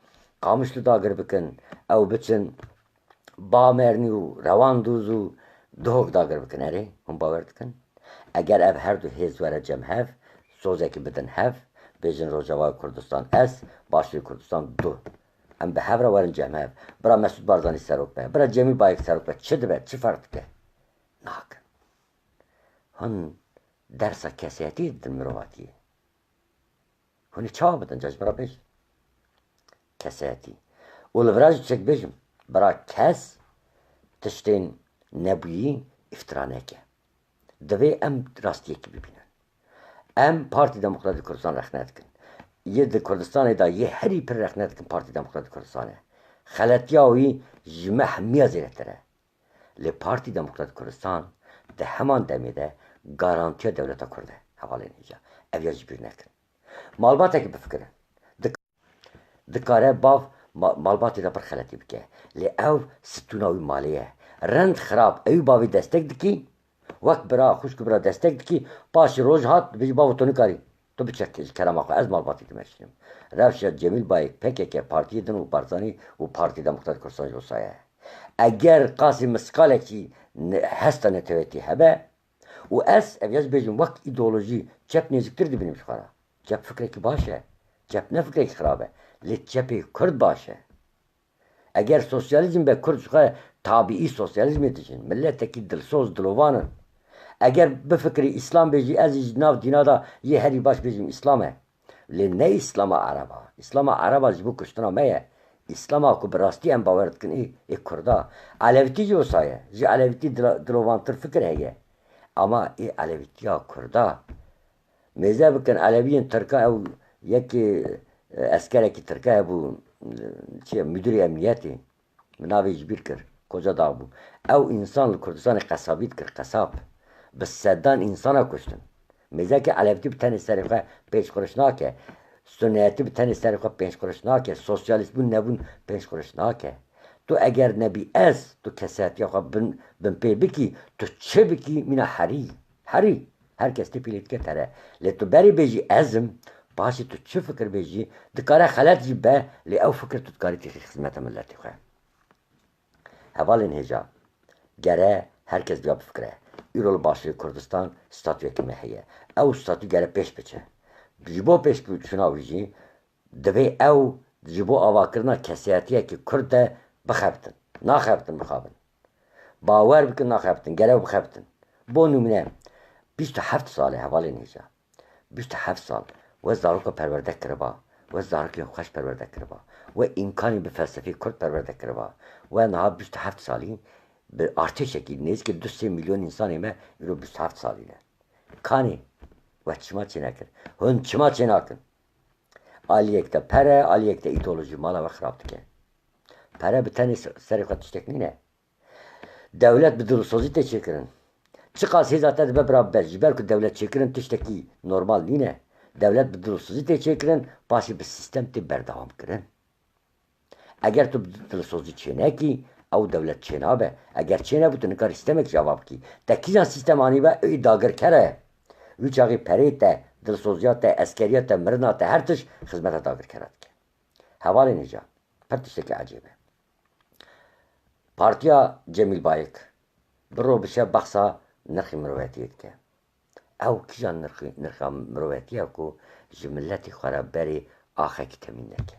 Qamişlo dagir bikin, ew biçin Bamernî û Rewandûz û Duhok dagir bikin. Erê, hûn bawer dikin? Eger ev her du hêz were cem hev, sozekî bidin hev, bêjin Rojavayê Kurdistan ez, Başûrê Kurdistan du. Em bi hev re werin cem hev. Bira Mesûd Barzanî serok be, bira Cemîl Bayik serok be, çi dibe, çi ferq dike? Nakin. Hûn dersa kesayetiyê didin mirovatiyê. Hûn ê çawa bidin? Ca ji min re bêjin. Kesayetî. Û li vira jî tiştek bêjim. Bira kes tiştên nebûyî îftira neke. Divê em rastiyekî bibînin. Em Partî Demokratîk Kurdistan rexne dikin. Yê di Kurdistanê de yê herî pir rexne dikin Partî Demokratîk Kurdistanê. Xeletiya wî ji me hemiya zêdetir e. Lê Partî Demokratîk Kurdistan di heman demê de garantiya dewleta Kurd e. Hevalên hêja, ev ya ji bîr nekin. Malbatekî bifikire. Dik-, dikare bav ma-, malbatê de pir xeletî bike. Lê ew stûna wî malê ye. Rind xirab, ew bavê destek dikî, wek bira, xwişk û bira destek dikî, paşê roj hat, dibêjî, bavo, tu nikarî. Tu biçe ji kerema xwe, ez malbatê dimeşînim. Rewşa Cemîl Bayik, P K K, partiyê din û Barzanî û Partî Demokratîk Kurdistan jî wisa ye. Eger qasî misqalekî ne-, hesta neteweyetî hebe û ez, ev ya jî bêjim, wek îdeolojî çep nêzîktir dibînim ji xwe re. Çep fikrekî baş e. Çep ne fikrekî xirab e. Lê çepê Kurd baş e. Eger sosyalîzm be, Kurd ji xwe tabiî sosyalîzmê dijin. Miletekî dilsoz, dilovan in. Eger bifikirî Îslam bêjî, ez jî ji nav dîna de yê herî baş bêjim Îslam e. Lê ne Îslama Ereba. Îslama Ereba ji bo kuştina me ye. Îslama ku bi rastî em bawer dikin ê, ê Kurda. Elewîtî jî wisa ye. Ji Elewîtî dila-, dilovantir fikir heye. Ama ê Elewîtiya Kurda. Mêze bikin, Elewiyên Tirka ew yekê, e, eskerekî Tirka hebû, e, çi ye, müdürê emniyetê. Min navê ji bîr kir, koca dax bû. Ew însan li Kurdistanê qesabî dikir, qesab. Bi sedan însana kuştin. Mêzeke Elewîtî bi tenê serê xwe pênc quruş nake. Suneyetî bi tenê serê xwe pênc quruş nake. Sosyalîst bûn nebûn pênc quruş nake. Tu eger nebî ez, tu kesetiya xwe bin, bin pê bikî, tu çi bikî, mîna herî. Herî. Her kes tê pîlê dike tere. Lê tu berê bêjî ez im, paşê tu çi fikir bêjî, dikare xelet jî be, lê ew fikir tu dikarî têxî xizmeta miletê xwe. Hevalên hêja, gere her kes viya bifikire. Îro li Başûrê Kurdistan statuyekî me heye. Ew statû gere pêş biçe. Ji bo pêş biçûna wî jî, Divê ew ji bo avakirina kesiyetiyekî Kurd de bixebitin. Naxebitin mixabin. Bawer bikin naxebitin. Gere ew bixebitin. Bo nimûne, bîst û heft sal e hevalên hêja. Bîst û heft sal. We zaroka perwerde kiriba. We zarokên xweş perwerde kiriba. We îmkanî bi felsefeyê Kurd perwerde kiriba. We niha bîst û heft salî bi artêşekî nêzîkî du sê milyon însanê me îro bîst û heft salî ne. Kanê we çima çênekir? Hûn çima çênakin? Aliyek de pere, aliyek de îdeolojî mala we xirab dike. Pere bi tenê se-, serê xwe tiştek nîne. Dewlet bi dilsozî tê çêkirin. Çiqas hêza te dibe bira bibe, ji ber ku dewlet çêkirin tiştekî normal nîne. Dewlet bi dilsozî tê çêkirin, paşê bi sîstem tê berdewamkirin. Eger tu bi dilsozî çênekî, ew dewlet çênabe. Eger çênebû, tu nikarî sîstemek jî ava bikî. Te kîjan sîstem anîbe, ê dagirker e. Wî çaxî perê te, dilsoziya te, eskeriya te, mirina te, her tişt xizmeta dagirkera dike. Hevalên hêja, pir tiştekî ecêb e. Partiya Cemîl Bayik bi roj bi şev behsa nirxê mirovetiyê dike. Ew kîjan nirxî, nirxa mirovetî ye ku ji miletê xwe re berê axekî temîn neke?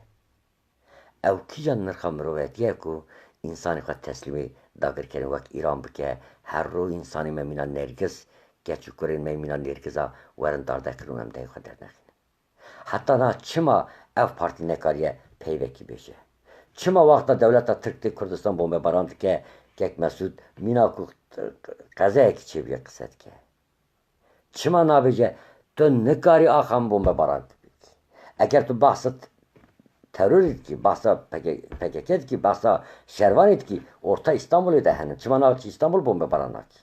Ew kîjan nirxa mirovetî ye ku însanê xwe teslîmê dagirkerên wek Îran bike, her roj însanê me mîna nêrgiz, keç û kurên me mîna nêrgiza werin dardekirin û em dengê xwe dernexînin? Heta niha çima ev partî nekariye peyvekî bêje? Çima wexta dewleta Tirk tê Kurdistan bombebaran dike, kek Mesûd mîna ku qezayekî çêbûye qise dike? Çima nabêje, tu nikarî axa min bombebaran bikî? Eger tu behsa terorê dikî, behsa P K K dikî, behsa şervanê dikî, orta Îstanbulê de henin. Çima naçî Îstanbul bombebaran nakî?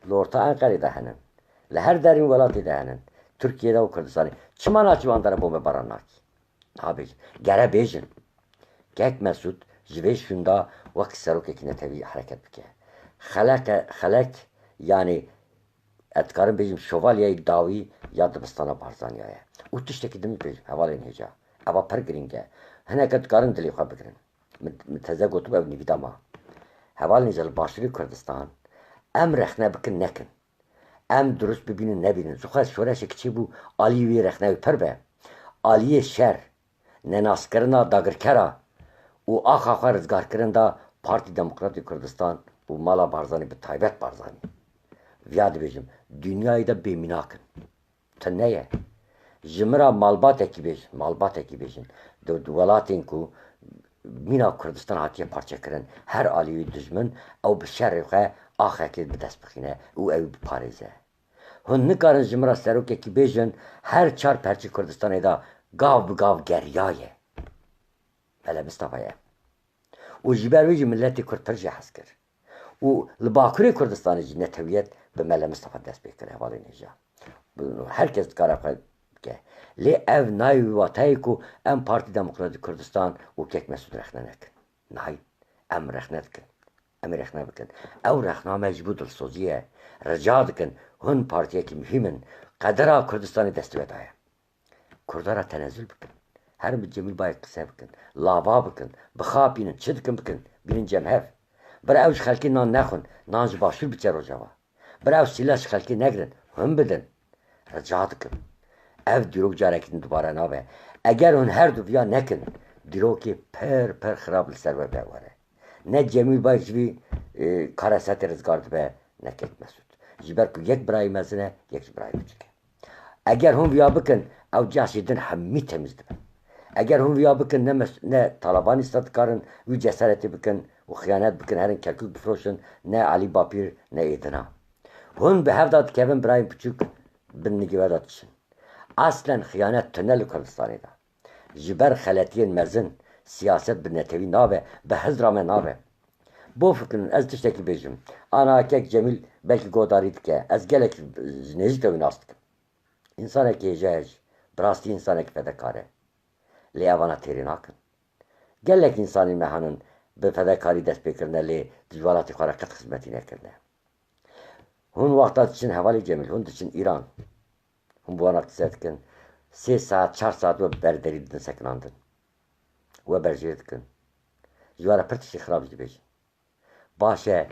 Li orta Enqerê de henin. Li her derên welatê de henin. Tirkiyê de û Kurdistanê. Çima naçî wan dere bombebaran nakî? Niha bêjin. Gere bêjin. Kek Mesûd ji vê şûnda wek serokekî netewî hereket bike. Xeleke, xelek, yanî ez dikarim bêjim şovalyeyê dawî ya dibistana Barzanîya ye. Û tiştekî din bêjim, hevalên hêja. Eva pir girîng e. Hineke dikarin dilê xwe bigirin. Min, min teze gotibû, ev nivîda ma. Hevalên hêja, li Başûrê Kurdistan em rexne bikin nekin. Em dirust bibînin nebînin. Ji xwe şoreşek çêbû, alî wî rexne wî pir be. Aliyê şer, nenaskirina dagirkera û axa xwe rizgarkirin da Partî Demokratîk Kurdistan û mala Barzanî, bi taybet Barzanî. Viya dibêjim, dinyayê de bêmînak in. Tune ye. Ji min re malbatekî bêjin, malbatekî bêjin. Di, di welatên ku mîna Kurdistan hatiye parçekirin, her alî wî dijmin, ew bi şerê xwe axekê bi dest bixîne û ew biparêze. Hûn nikarin ji min re serokekî bêjin, her çar perçê Kurdistanê de gav bi gav geriyaye. Mele Mistefa ye. Û ji ber wê jî miletê Kurd pir jê hez kir. Û li Bakurê Kurdistanê jî netewiyet bi Mele Mistefa dest pê kir, hevalên hêja. Her kes dikare xwe bike. Lê ev nayê wî wateyê ku em Partî Demokratîk Kurdistan û Kek Mesûd rexne nekin. Nayê. Em rexne dikin. Em ê rexne bikin. Ew rexna me ji bo dilsozî ye. Rica dikin, hûn partiyekî muhîm in. Qedera Kurdistanê destê we de ye. Kurda re tenezul bikin. Herin bi Cemîl Bayik qise bikin. Lava bikin. Bixapînin. Çi dikin bikin. Bînin cem hev. Bira ew ji xelkê nan nexwin. Nan ji başûr biçe Rojava. Bira ew sîla ji xelkê negirin. Hûn bidin. Rica dikim. Ev dîrok carekî din dubare nabe. Eger hûn her du viya nekin, dîrokê pir pir xirab li ser we be were. Ne Cemîl Bayik ji vî, e, karesetê rizgar dibe, ne Kek Mesûd. Ji ber ku yek birayê mezin e, yek jî birayê biçûk e. Eger hûn viya bikin, ew caşê din hemî temîz dibe. Eger hûn viya bikin, ne mes-, ne Talebanî sed dikarin wî cesaretê bikin û xiyanet bikin, herin Kerkûk bifiroşin, ne Elî Bapîr, ne Êdina. Hûn bi hev de dikevin, birayên piçûk bin nigê we de diçin. Aslen xiyanet tune li Kurdistanê de. Ji ber xeletiyên mezin, siyaset bi netewî nabe, bi hizra me nabe. Bofikirin, ez tiştekî bêjim. Ana Kek Cemîl belkî godarî dike. Ez gelek ji nêzîk de wî nas dikim. Însanekî hêja ye jî. Bi rastî însanekî fedekar e. Lê evana têrê nakin. Gelek însanên me henin bi fedekarî dest pê kirine, lê di ji welatê xwe re qet xizmetî nekirine. Hûn wexta diçin hevalê Cemîl, hûn diçin Îran. Hûn bi wana qise dikin. Sê saet, çar saet we bi berderî didin sekinandin. We berjêr dikin. Ji we re pir tiştê xirab jî dibêjin. Baş e,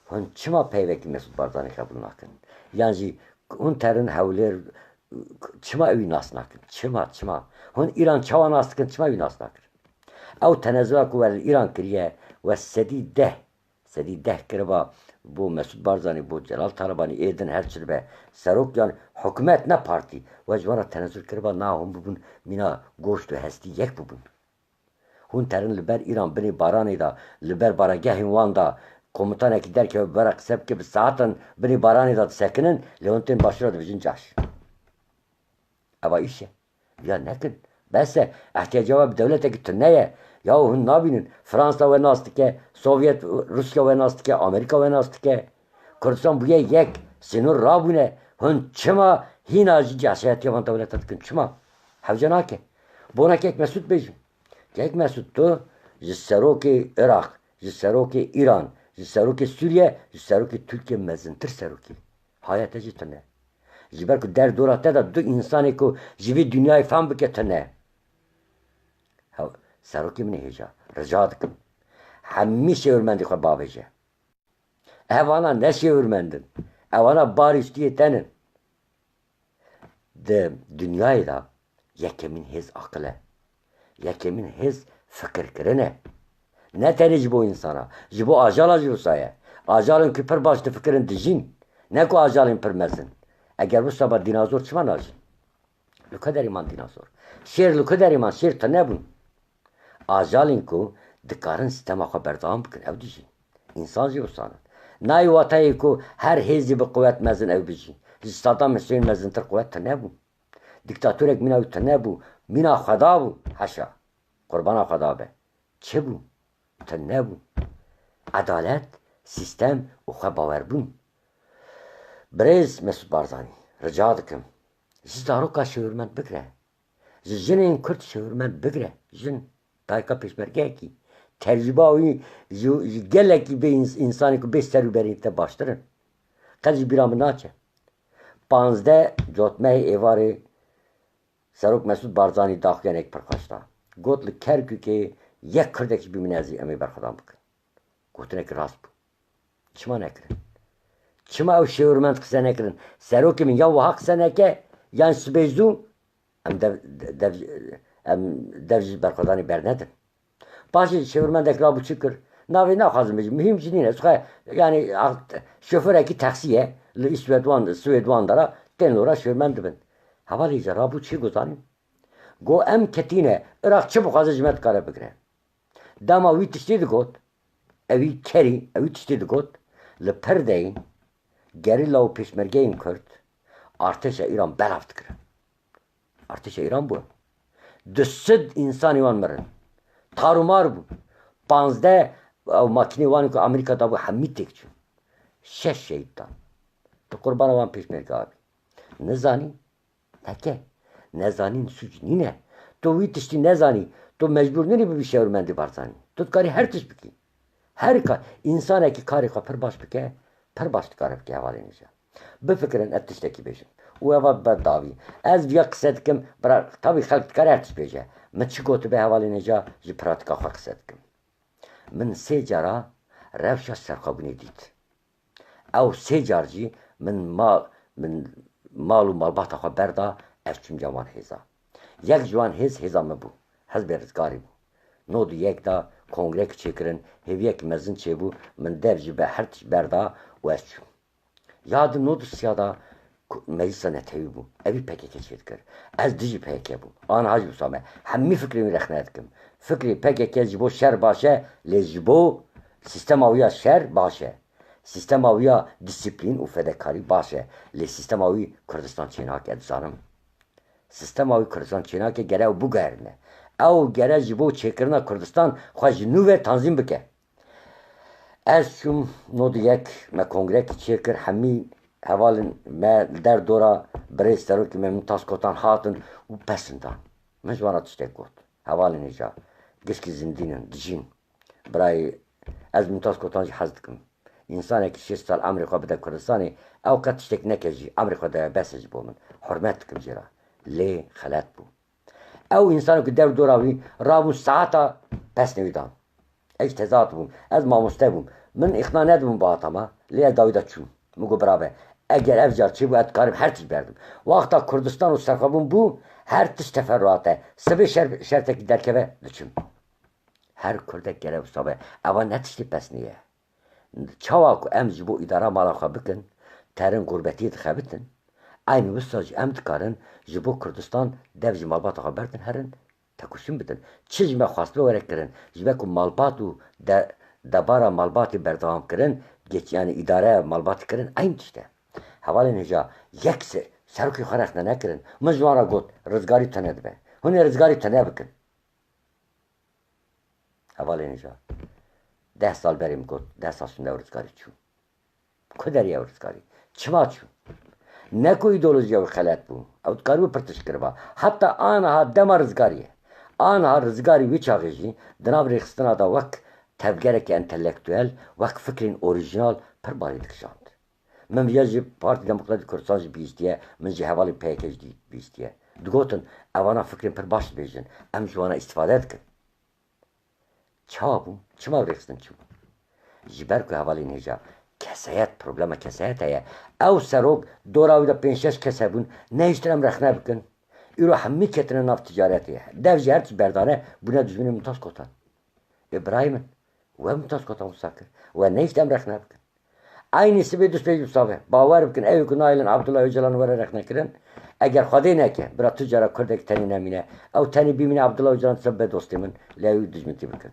hûn çima peyvekî Mesûd Barzanî qebûl nakin? Yan jî hûn terin Hewlêr, çima ewî nas nakin? Çima, çima? Hûn Îran çawa nas dikin, çima ewî nas nakin? Ew tenezula ku we li Îran kiriye, we sedî deh, sedî deh kiriba bo Mesûd Barzanî, bo Celal Talebanî, ê din her çi dibe serok, yan hikûmet, ne partî. We ji wan re tenezul kiriba, na hûn bibûn mîna goşt û hestî yek bibûn. Hûn terin li ber Îran binê baranê de, li ber baregehên wan de, komutanekî derkeve bi we re qise bike, bi saetan binê baranê de disekinin, lê hûn tên başûra dibêjin caş. Eva îş e. Ya nekin. Bes e. Ehtiyaca we bi dewletekî tune ye. Ya hûn nabînin. Fransa we nas dike, Sovyet, Rûsya we nas dike, Amerîka we nas dike. Kurdistan bûye yek. Sînor rabûne. Hûn çima hîna jî cehşetiya van dewleta dikin? Çima? Hewce nake. Bona Kek Mesûd bêjin. Kek Mesûd, tu ji serokê Iraq, ji serokê Îran, ji serokê Sûriye, ji serokê Tirkiye mezintir serokî. Haya te jî tune. Ji ber ku derdora te de du însanê ku ji vî dinyayê fam bike tune. Hew, serokê min ê hêja, rica dikim. Hemî şêwirmendê xwe bavêje. Evana ne şêwirmend in. Evana barîştiyê ten in. Di dinyayê de yekemîn hêz aqil e. Yekemîn hêz fikirkirin e. Ne tenê ji bo însana, ji bo ajala jî wisa ye. Ajalên ku pir baş difikirin dijîn. Ne ku ajalên pir mezin. Eger wisa ba dînazor çima najîn? Li ku derê man dînazor? Şêr li ku derê man? Şêr tune bûn. Ajalên ku dikarin sîstema xwe berdewam bikin, ew dijîn. Însan jî wisa in. Nayê wateyê ku her hêzî bi quwet mezin ew bijî. Ji Saddam Huseyîn mezintir quwet tune bû. Dîktatorek mîna wî tune bû. Mîna Xweda bû. Heşa. Qurbana Xweda be. Çi bû? Tune bû. Edalet, sîstem û xwebawerbûn. Birêz Mesûd Barzanî, rica dikim, ji zaroka şêwirmend bigire. Ji jinên Kurd şêwirmend bigire. Jin, dayika pêşmergeyekî. Tecrûba wî ji, ji gelekî bê îns-, însanê ku bê ser û berî te baştir in. Qet ji bîra min naçe. Panzdeh cotmehê êvarê Serok Mesûd Barzanî daxuyanekî pir xweş da. Got, li Kerkûkê yek Kurdekî bimîne ez ê, em ê berxwedan bikin. Gotinekî rast bû. Çima nekirin? Çima ew şêwirmend qise nekirin? Serokê min ya wiha qise neke, yan sibê zû em dev, dev, em dev ji berxwedanê bernedin. Paşê şêwirmendek rabû çi kir? Navê naxwazim bêjim, muhîm jî nîne. Xwe, yanî, ah, şoförekî taksî ye, li Îswed wan, Swêd wan de ra tên lora şêwirmend dibin. Hevalê, îca rabû çi got zanî? Got, em ketîne, Iraq çi bixwaze ji me dikare bigire. Dema wî tiştê digot, ewî kerî, ewî tiştê digot, li pir deyî gerîla û pêşmergeyên Kurd artêşa Îran belav dikirin. Artêşa Îran bû. Du sed însanê wan mirin. Tarûmar bûn. panzdeh ew makînê wan ku Amerîka dabû hemî têk çûn. Şeş şehîd dan. Tu qurbana wan pêşmerge abî. Nizanî? Neke. Nezanîn sûc nîne. Tu wî tiştî nezanî. Tu mecbûr nînî bibî şewrmendê Barzanî. Tu dikarî her tişt bikî. Her ka-, însanekî karê xwe pir baş bike, pir baş dikare bike hevalên hêja. Bifikirin, ez tiştekî bêjim. Û eva be dawî. Ez viya qise dikim, bira, tabî xelk dikare her tişt bêje. Min çi gotibe hevalên hêja, ji pratîka xwe qise dikim. Min sê cara rewşa serxwebûnê dît. Ew sê car jî min ma-, min mal û malbata xwe berda, ez çûm cem wan hêza. Yek ji wan hêz, hêza min bû. Hizbê Rizgarî bû. Nod û yek da kongrek çêkirin, hêviyek mezin çêbû, min dev ji be her tişt berda û ez çûm. Ya di nod û sê da ku-, meclisa netewî bû. Evî P K K çêdikir. Ez dijî P K K bûm. Aniha jî wisa me. Hemî fikrê wî rexne dikim. Fikrê P K K ji bo şer baş e, lê ji bo sîstema wî ya şer baş e. Sîstema wî ya dîsîplîn û fedekarî baş e. Lê sîstema wî Kurdistan çênake, dizanim. Sîstema wî Kurdistan çênake, gere ew biguherîne. Ew gere ji bo çêkirina Kurdistan xwe ji nû ve tanzîm bike. Ez çûm nod û yek, me kongrekî çêkir, hemî hevalên me li der dora birêz serokê me Mimtaz Kotan hatin û pesn dan. Min ji wan re tiştek got. Hevalên hêja, gişkî zindîn in, dijîn. Birayê, ez Mimtaz Kotan jî hez dikim. Însanekî şêst sal emrê xwe bide Kurdistanê, ew qet tiştek neke jî, emrê xwe daye, bes e ji bo min. Hurmet dikim jê re. Lê xelet bû. Ew însanê ku dev dora wî rabûn saeta pesnê wî dan. Ez tezat bûm. Ez mamoste bûm. Min îqna nedibûm bihata me, lê ez dawî de çûm. Min got, birabe, eger ev car çêbû, ez dikarim her tişt berdim. Wexta Kurdistan û serxwebûn bû, her tişt teferruat e. Sibê şer-, şertekî derkeve, diçim. Her Kurdek gere wisa be. Eva ne tiştê pesnê ye. Çawa ku em ji bo îdara mala xwe bikin, terin gurbetiyê dixebitin, eynî wisa jî em dikarin ji bo Kurdistan dev ji malbata xwe berdin herin, tekoşîn bidin. Çi ji me xwestibe were kirin, ji ber ku malbat û de-, debara malbatê berdewam kirin, geç, yanî îdare malbatê kirin, eyn tişt e. Hevalên hêja, yek se-, serokê xwe rexne nekirin. Min ji wan re got, rizgarî tune dibe. Hûn ê rizgarî tune bikin. Hevalên hêja. Deh sal berê min got, deh sal şûnde ew rizgarî çû. Ku derê ew rizgarî? Çima çû? Ne ku îdeolojiya wî xelet bû. Ew dikaribû pir tişt kiriba. Heta aniha dema rizgarî ye. Aniha rizgarî wî çaxê jî di nav rêxistina de wek tevgereke entelektuel, wek fikrên orîjinal pir balê dikişand. Min viya ji Partî Demokratîk Kurdistan jî bihîstiye, min ji hevalên P Y K jî bihîstiye. Digotin, evana fikrên pir baş dibêjin, em ji wana îstîfade dikin. Çawa bû? Çima rêxistin çû? Ji ber ku hevalên hêja kesayet, problema kesayet heye. Ew serok dora wî de pênc şeş kes hebûn, nehiştin em rexne bikin. Îro hemî ketine nav ticaretê. Dev jî her tişt berdane, bûne dijminê Mimtaz Kotan. Ê birayê min, we Mimtaz Kotan wisa kir. We nehişt em rexne bikin. Eynî sibê du spêj wisa be. Bawer bikin, ew ku nahêlin Abdullah Ocalan were rexnekirin, eger Xwedê neke, bira tu cara Kurdek tenê nemîne. Ew tenê bimîne Abdullah Ocalan dibê dostê min, lê ew dijmintî bikin.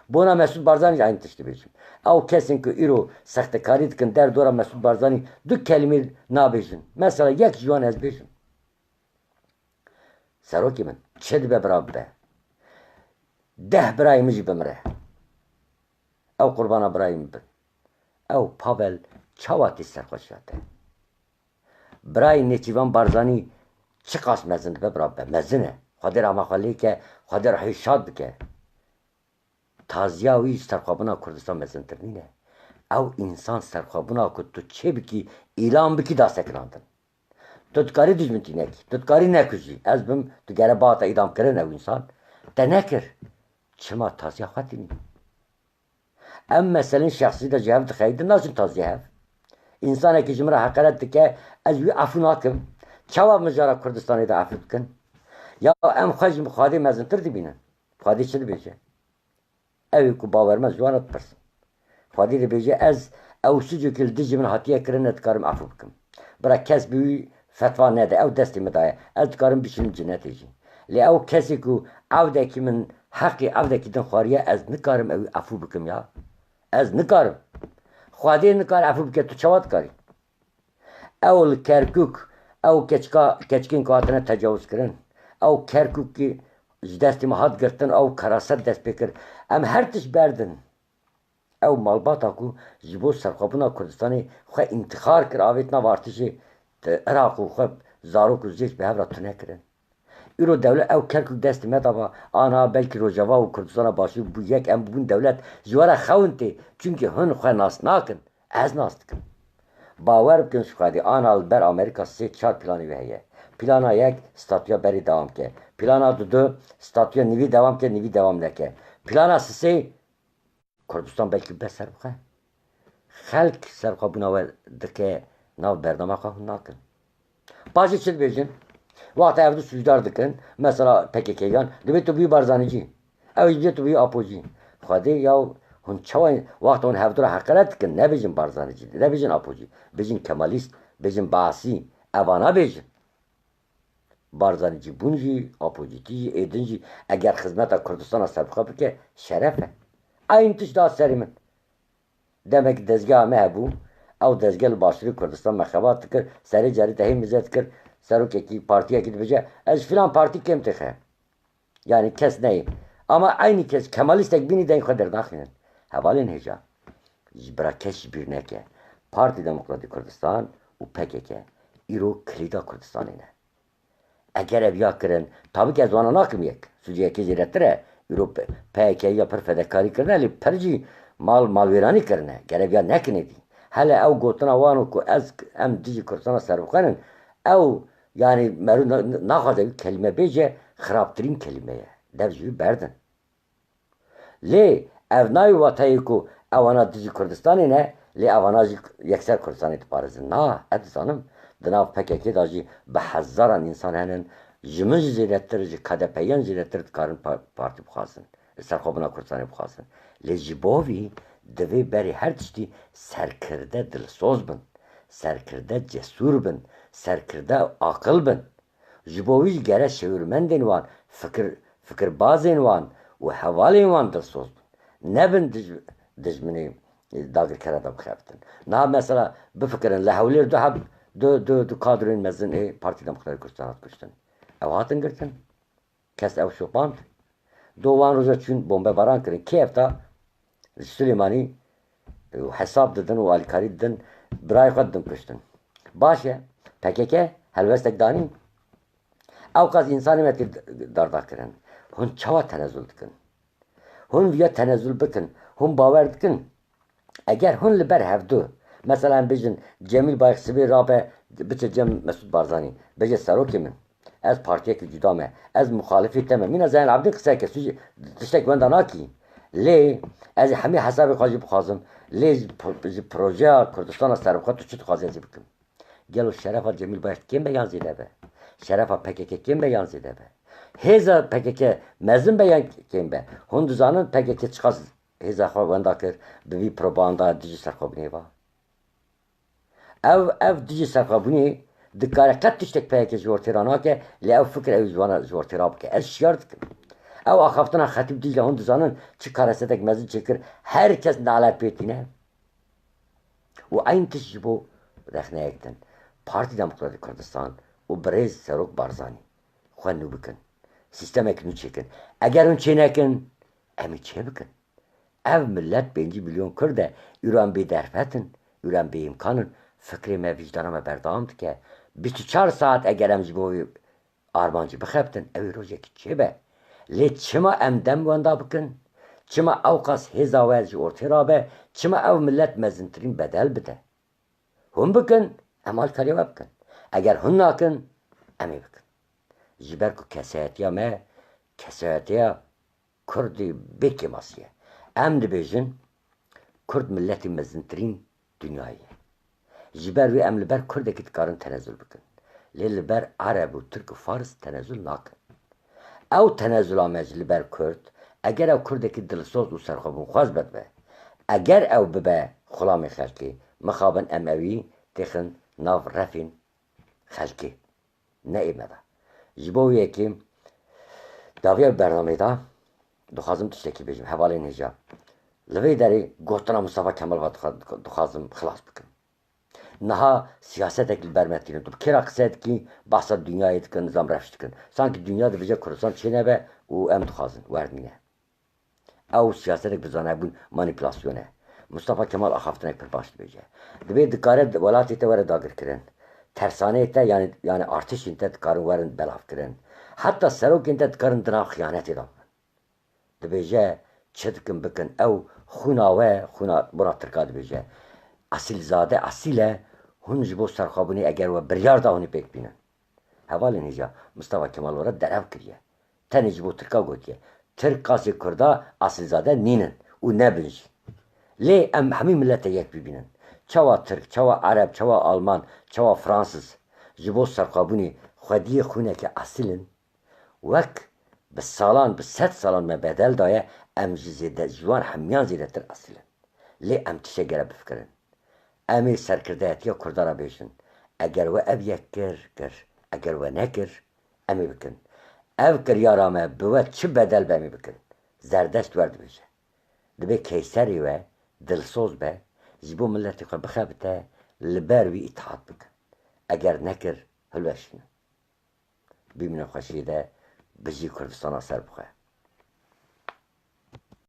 Bona Mesûd Barzanî jî eynî tişt dibêjim. Ew kesên ku îro sextekarî dikin der dora Mesûd Barzanî du kelîmê nabêjin. Mesela yek ji wan ez bêjim. Serokê min, çi dibe bira bibe. Deh birayê min jî bimire. Ew qurbana birayê min bin. Ew Pavel çawa tê ser xwe şiyate? Birayê Nêçîvan Barzanî çiqas mezin dibe bira bibe. Mezin e. Xwedê rehma xwe lê ke, Xwedê ruhê şad bike. Taziya wî ji serxwebûna Kurdistan mezintir nîne. Ew însan serxwebûna ku tu çê bikî, îlan bikî, da sekinandin. Tu dikarî dijmintî nekî, tu dikarî nekujî. Ez bim, tu gere bata îdam kirin ew însan. Te nekir. Çima taziya xwe tînî? Em meselên şexsî de ji hev dixeyidin, naçin taziya hev. Însanekî ji min re heqeret dike, ez wî efû nakim. Çawa mijara Kurdistanê de efû dikin? Ya em xwe ji Xwedê mezintir dibînin? Xwedê çi dibêje? Ew ê ku bawer me ji wan re dipirsin. Xwedê dibêje, ez ew sûcokî li dijî min hatiye kirin, ez dikarim efû bikim. Bira kes bi wî fetwa nede, ew destê min daye. Ez dikarim bişînim cinetê jî. Lê ew kesê ku evdekî min heqê evdekî din xwariye, ez nikarim ew efû bikim ya. Ez nikarim. Xwedê nikare efû bike, tu çawa dikarî? Ew li Kerkûk, ew keçika, keçikên ku hatine tecawizkirin, ew Kerkûkî ji destê me hat girtin, ew keraset dest pê kir. Em her tişt berdin. Ew malbata ku ji bo serxwebûna Kurdistanê xwe întixar kir, avêt nav artêşê Iraq û xwe zarok û zêç bi hev re tune kirin. Îro dewlet ew kerkûk destê me daba, ana belkî Rojava û Kurdistana Başûr bû yek, em bûbûn dewlet, ji we re xewn tê, çimkî hûn xwe nas nakin, ez nas dikim. Bawer bikin ji Xwedê, ana li ber Amerîka sê çar planê wê heye. Plana yek, statûya berê dewam ke. Plana du du, statûya nivî dewam ke, nivî dewam neke. Plana sisê, Kurdistan belkî be serbixwe. Xelk serxwebûna we dike nav bernama xwe hûn nakin. Paşê çi dibêjin? Wexta ev du sûcdar dikin, mesela P K K yan, dibê tu bûyî Barzanîcî. Ew jî dibê tu bûyî Apocî. Xwedê ya hûn çawa, wexta hûn hevdû re heqeret dikin, nebêjin Barzanîcî, nebêjin Apocî. Bêjin Kemalîst, bêjin Baasî, evana bêjin. Barzanîcî bûn jî, Apocîtî jî, êdin jî, eger xizmeta Kurdistana serbixwe bike, şeref e. Eyn tişt da serê min. Demek dezgeha me hebû, ew dezgeh li Başûrê Kurdistan me xebat dikir, serê carî te hê mize dikir, serokekî partiyekî dibêje, ez ji filan partî kêm têxe. Yanî kes neyê. Ama eynî kes, Kemalîstek bînî deng xwe dernaxînin. Hevalên hêja, ji bira kes ji bîr neke. Partî Demokratîk Kurdistan û P K K îro kilîda Kurdistanê ne. Eger ev ya kirin, tabii ki ez wana nakim yek. Sûcê yekê zêdetir e. Îro P K K ya pir fedekarî kirine, lê pir jî mal, malwêranî kirine. Ger ev ya nekin êdî. Hele ew gotina wan û ku ez, em dijî Kurdistana serbixwe nin, ew, yanî, meriv na-, naxwaze wî kelîme bêje, xirabtirîn kelîme ye. Dev ji wî berdin. Lê ev nayê wateyê ku ewana dijî Kurdistanê ne, lê ewana jî yekser Kurdistanê diparêzin. Na, ez dizanim, di nav P K K de jî bi hezaran însan henin, ji min jî zêdetir, ji K D P'yan jî zêdetir dikarin pa-, partî bixwazin, serxwebûna Kurdistanê bixwazin. Lê ji bo vî divê berê her tiştî serkirde dilsoz bin, serkirde cesûr bin, serkirde aqil bin. Ji bo wî jî gere şêwirmendên wan, fikir, fikirbazên wan û hevalên wan dilsoz bin. Nebin dij-, dijminê dagirkera de bixebtin. Niha mesela bifikirin, li Hewlêr du heb, du, du, du kadroyên mezin ê Partî Demokratîk Kurdistan hat kuştin. Ew hatin girtin. Kes ew şopand. Do wan roja çûn bombebaran kirin. Kê ev ta? Ji Silêmanî û hesab didin û alîkarî didin, birayê xwe didin kuştin. Baş e, P K K helwestek danî? Ew qas însanê me tê darda kirin. Hûn çawa tenezul dikin? Hûn viya tenezul bikin. Hûn bawer dikin, eger hûn li ber hevdu, mesela em bêjin Cemîl Bayik sibê rabe biçe cem Mesûd Barzanî, bêje serokê min, ez partiyekî cuda me, ez muxalifê te me. Mîna Zeynel Abidîn qiseyeke, tu jî tiştek wenda nakî. Lê ez ê hemî hesabê xwe jî bixwazim. Lê ji pro-, ji projeya Kurdistana serbixwe tu çi dixwazî ez ê bikim. Gelo şerefa Cemîl Bayik kêm be yan zêde be? Şerefa P K K kêm be yan zêde be? Hêza P K K mezin be yan kêm be? Hûn dizanin P K K çiqas hêza xwe wenda kir, bi vî propaganda dijî serxwebûnê va. Ev, ev dijî serxwebûnê dikare qet tiştek P K K ji ortê re nake, lê ew fikir ew ji wan re ji ortê re bike. Ez şiyar dikim. Ew axaftina Xetîb Dîcle hûn dizanin çi karesetek mezin çêkir, her kes nalet pê tîne. Û eyn tişt ji bo rexneyek din. Partî Demokratîk Kurdistan û birêz Serok Barzanî xwe nû bikin. Sîstemek nû çêkin. Eger hûn çê nekin, em ê çê bikin. Ev millet pêncî milyon Kurd e, îro em bêderfet in, îro em bêîmkan in. Fikrê me, vîcdana me berdewam dike. Bîst û çar saet eger em ji bo wê armancî bixebtin, ew ê rojekî çêbe. Lê çima em dem wenda bikin? Çima ewqas hêza we ji ortê rabe? Çima ew millet mezintirîn bedel bide? Hûn bikin, em alîkariya we bikin. Eger hûn nakin, em ê bikin. Ji ber ku kesayetiya me, kesayetiya Kurdê bê kêmasî ye. Em dibêjin, Kurd miletê mezintirîn dinyayê ye. Ji ber wê em li ber Kurdekî dikarin tenezul bikin. Lê li ber Ereb û Tirk û Faris tenezul nakin. Ew tenezula me ji li ber Kurd, eger ew Kurdekî dilsoz û serxwebûnxwaz bedibe, eger ew bibe xulamê xelkê, mixabin em ewî têxin nav refên xelkê. Ne ê me de. Ji bo wê yekê dawiya bernameyê de dixwazim tiştekî bêjim. Hevalên hêja. Li vê derê gotina Mustafa Kemal va dixwa-, dixwazim xilas bikim. Niha siyasetek li ber me tîne. Tu bi kê re qise dikî, behsa dinyayê dikin, nizam rewş dikin. Sankî dinya dibêje Kurdistan çênebe, û em dixwazin wernîne. Ew siyasetek bi zanebûn manîpulasyon e. Mustafa Kemal axaftinek pir baş dibêje. Dibê dikare welatê te were dagirkirin. Tersaneyê te, yanî, yanî artişên te dikarin werin belavkirin. Heta serokên te dikarin di nav xiyanetê de bin. Dibêje, çi dikin bikin, ew xwîna we, xwîna bona Tirka dibêje. Esîlzade esîl e, hûn ji bo serxwebûnê eger we biryar da hûn ê pêk bînin. Hevalên hêja, Mistefa Kemal we re derew kiriye. Tenê ji bo Tirka gotiye. Tirk qasê Kurda esîlzade nînin û nebin jî. Lê em hemî milete yek bibînin. Çawa Tirk, çawa Ereb, çawa Alman, çawa Fransiz ji bo serxwebûnê xwediyê xwîneke esîl in. Wek bi salan, bi sed salan me bedel daye, em ji zêde, ji wan hemiyan zêdetir esîl in. Lê em tiştek gere bifikirin. Em ê serkirdayetiya Kurdan re bêjin. Eger we ev yek kir, kir. Eger we nekir, em ê bikin. Ev kiryara me bi we çi bedel be em ê bikin. Zerdeşt wer dibêje. Dibê keyserê we dilsoz be, ji bo miletê xwe bixebite, li ber wî îtihat bikin. Eger nekir, hilweşînin. Bimînin xweşiyê de, bijî Kurdistana serbixwe.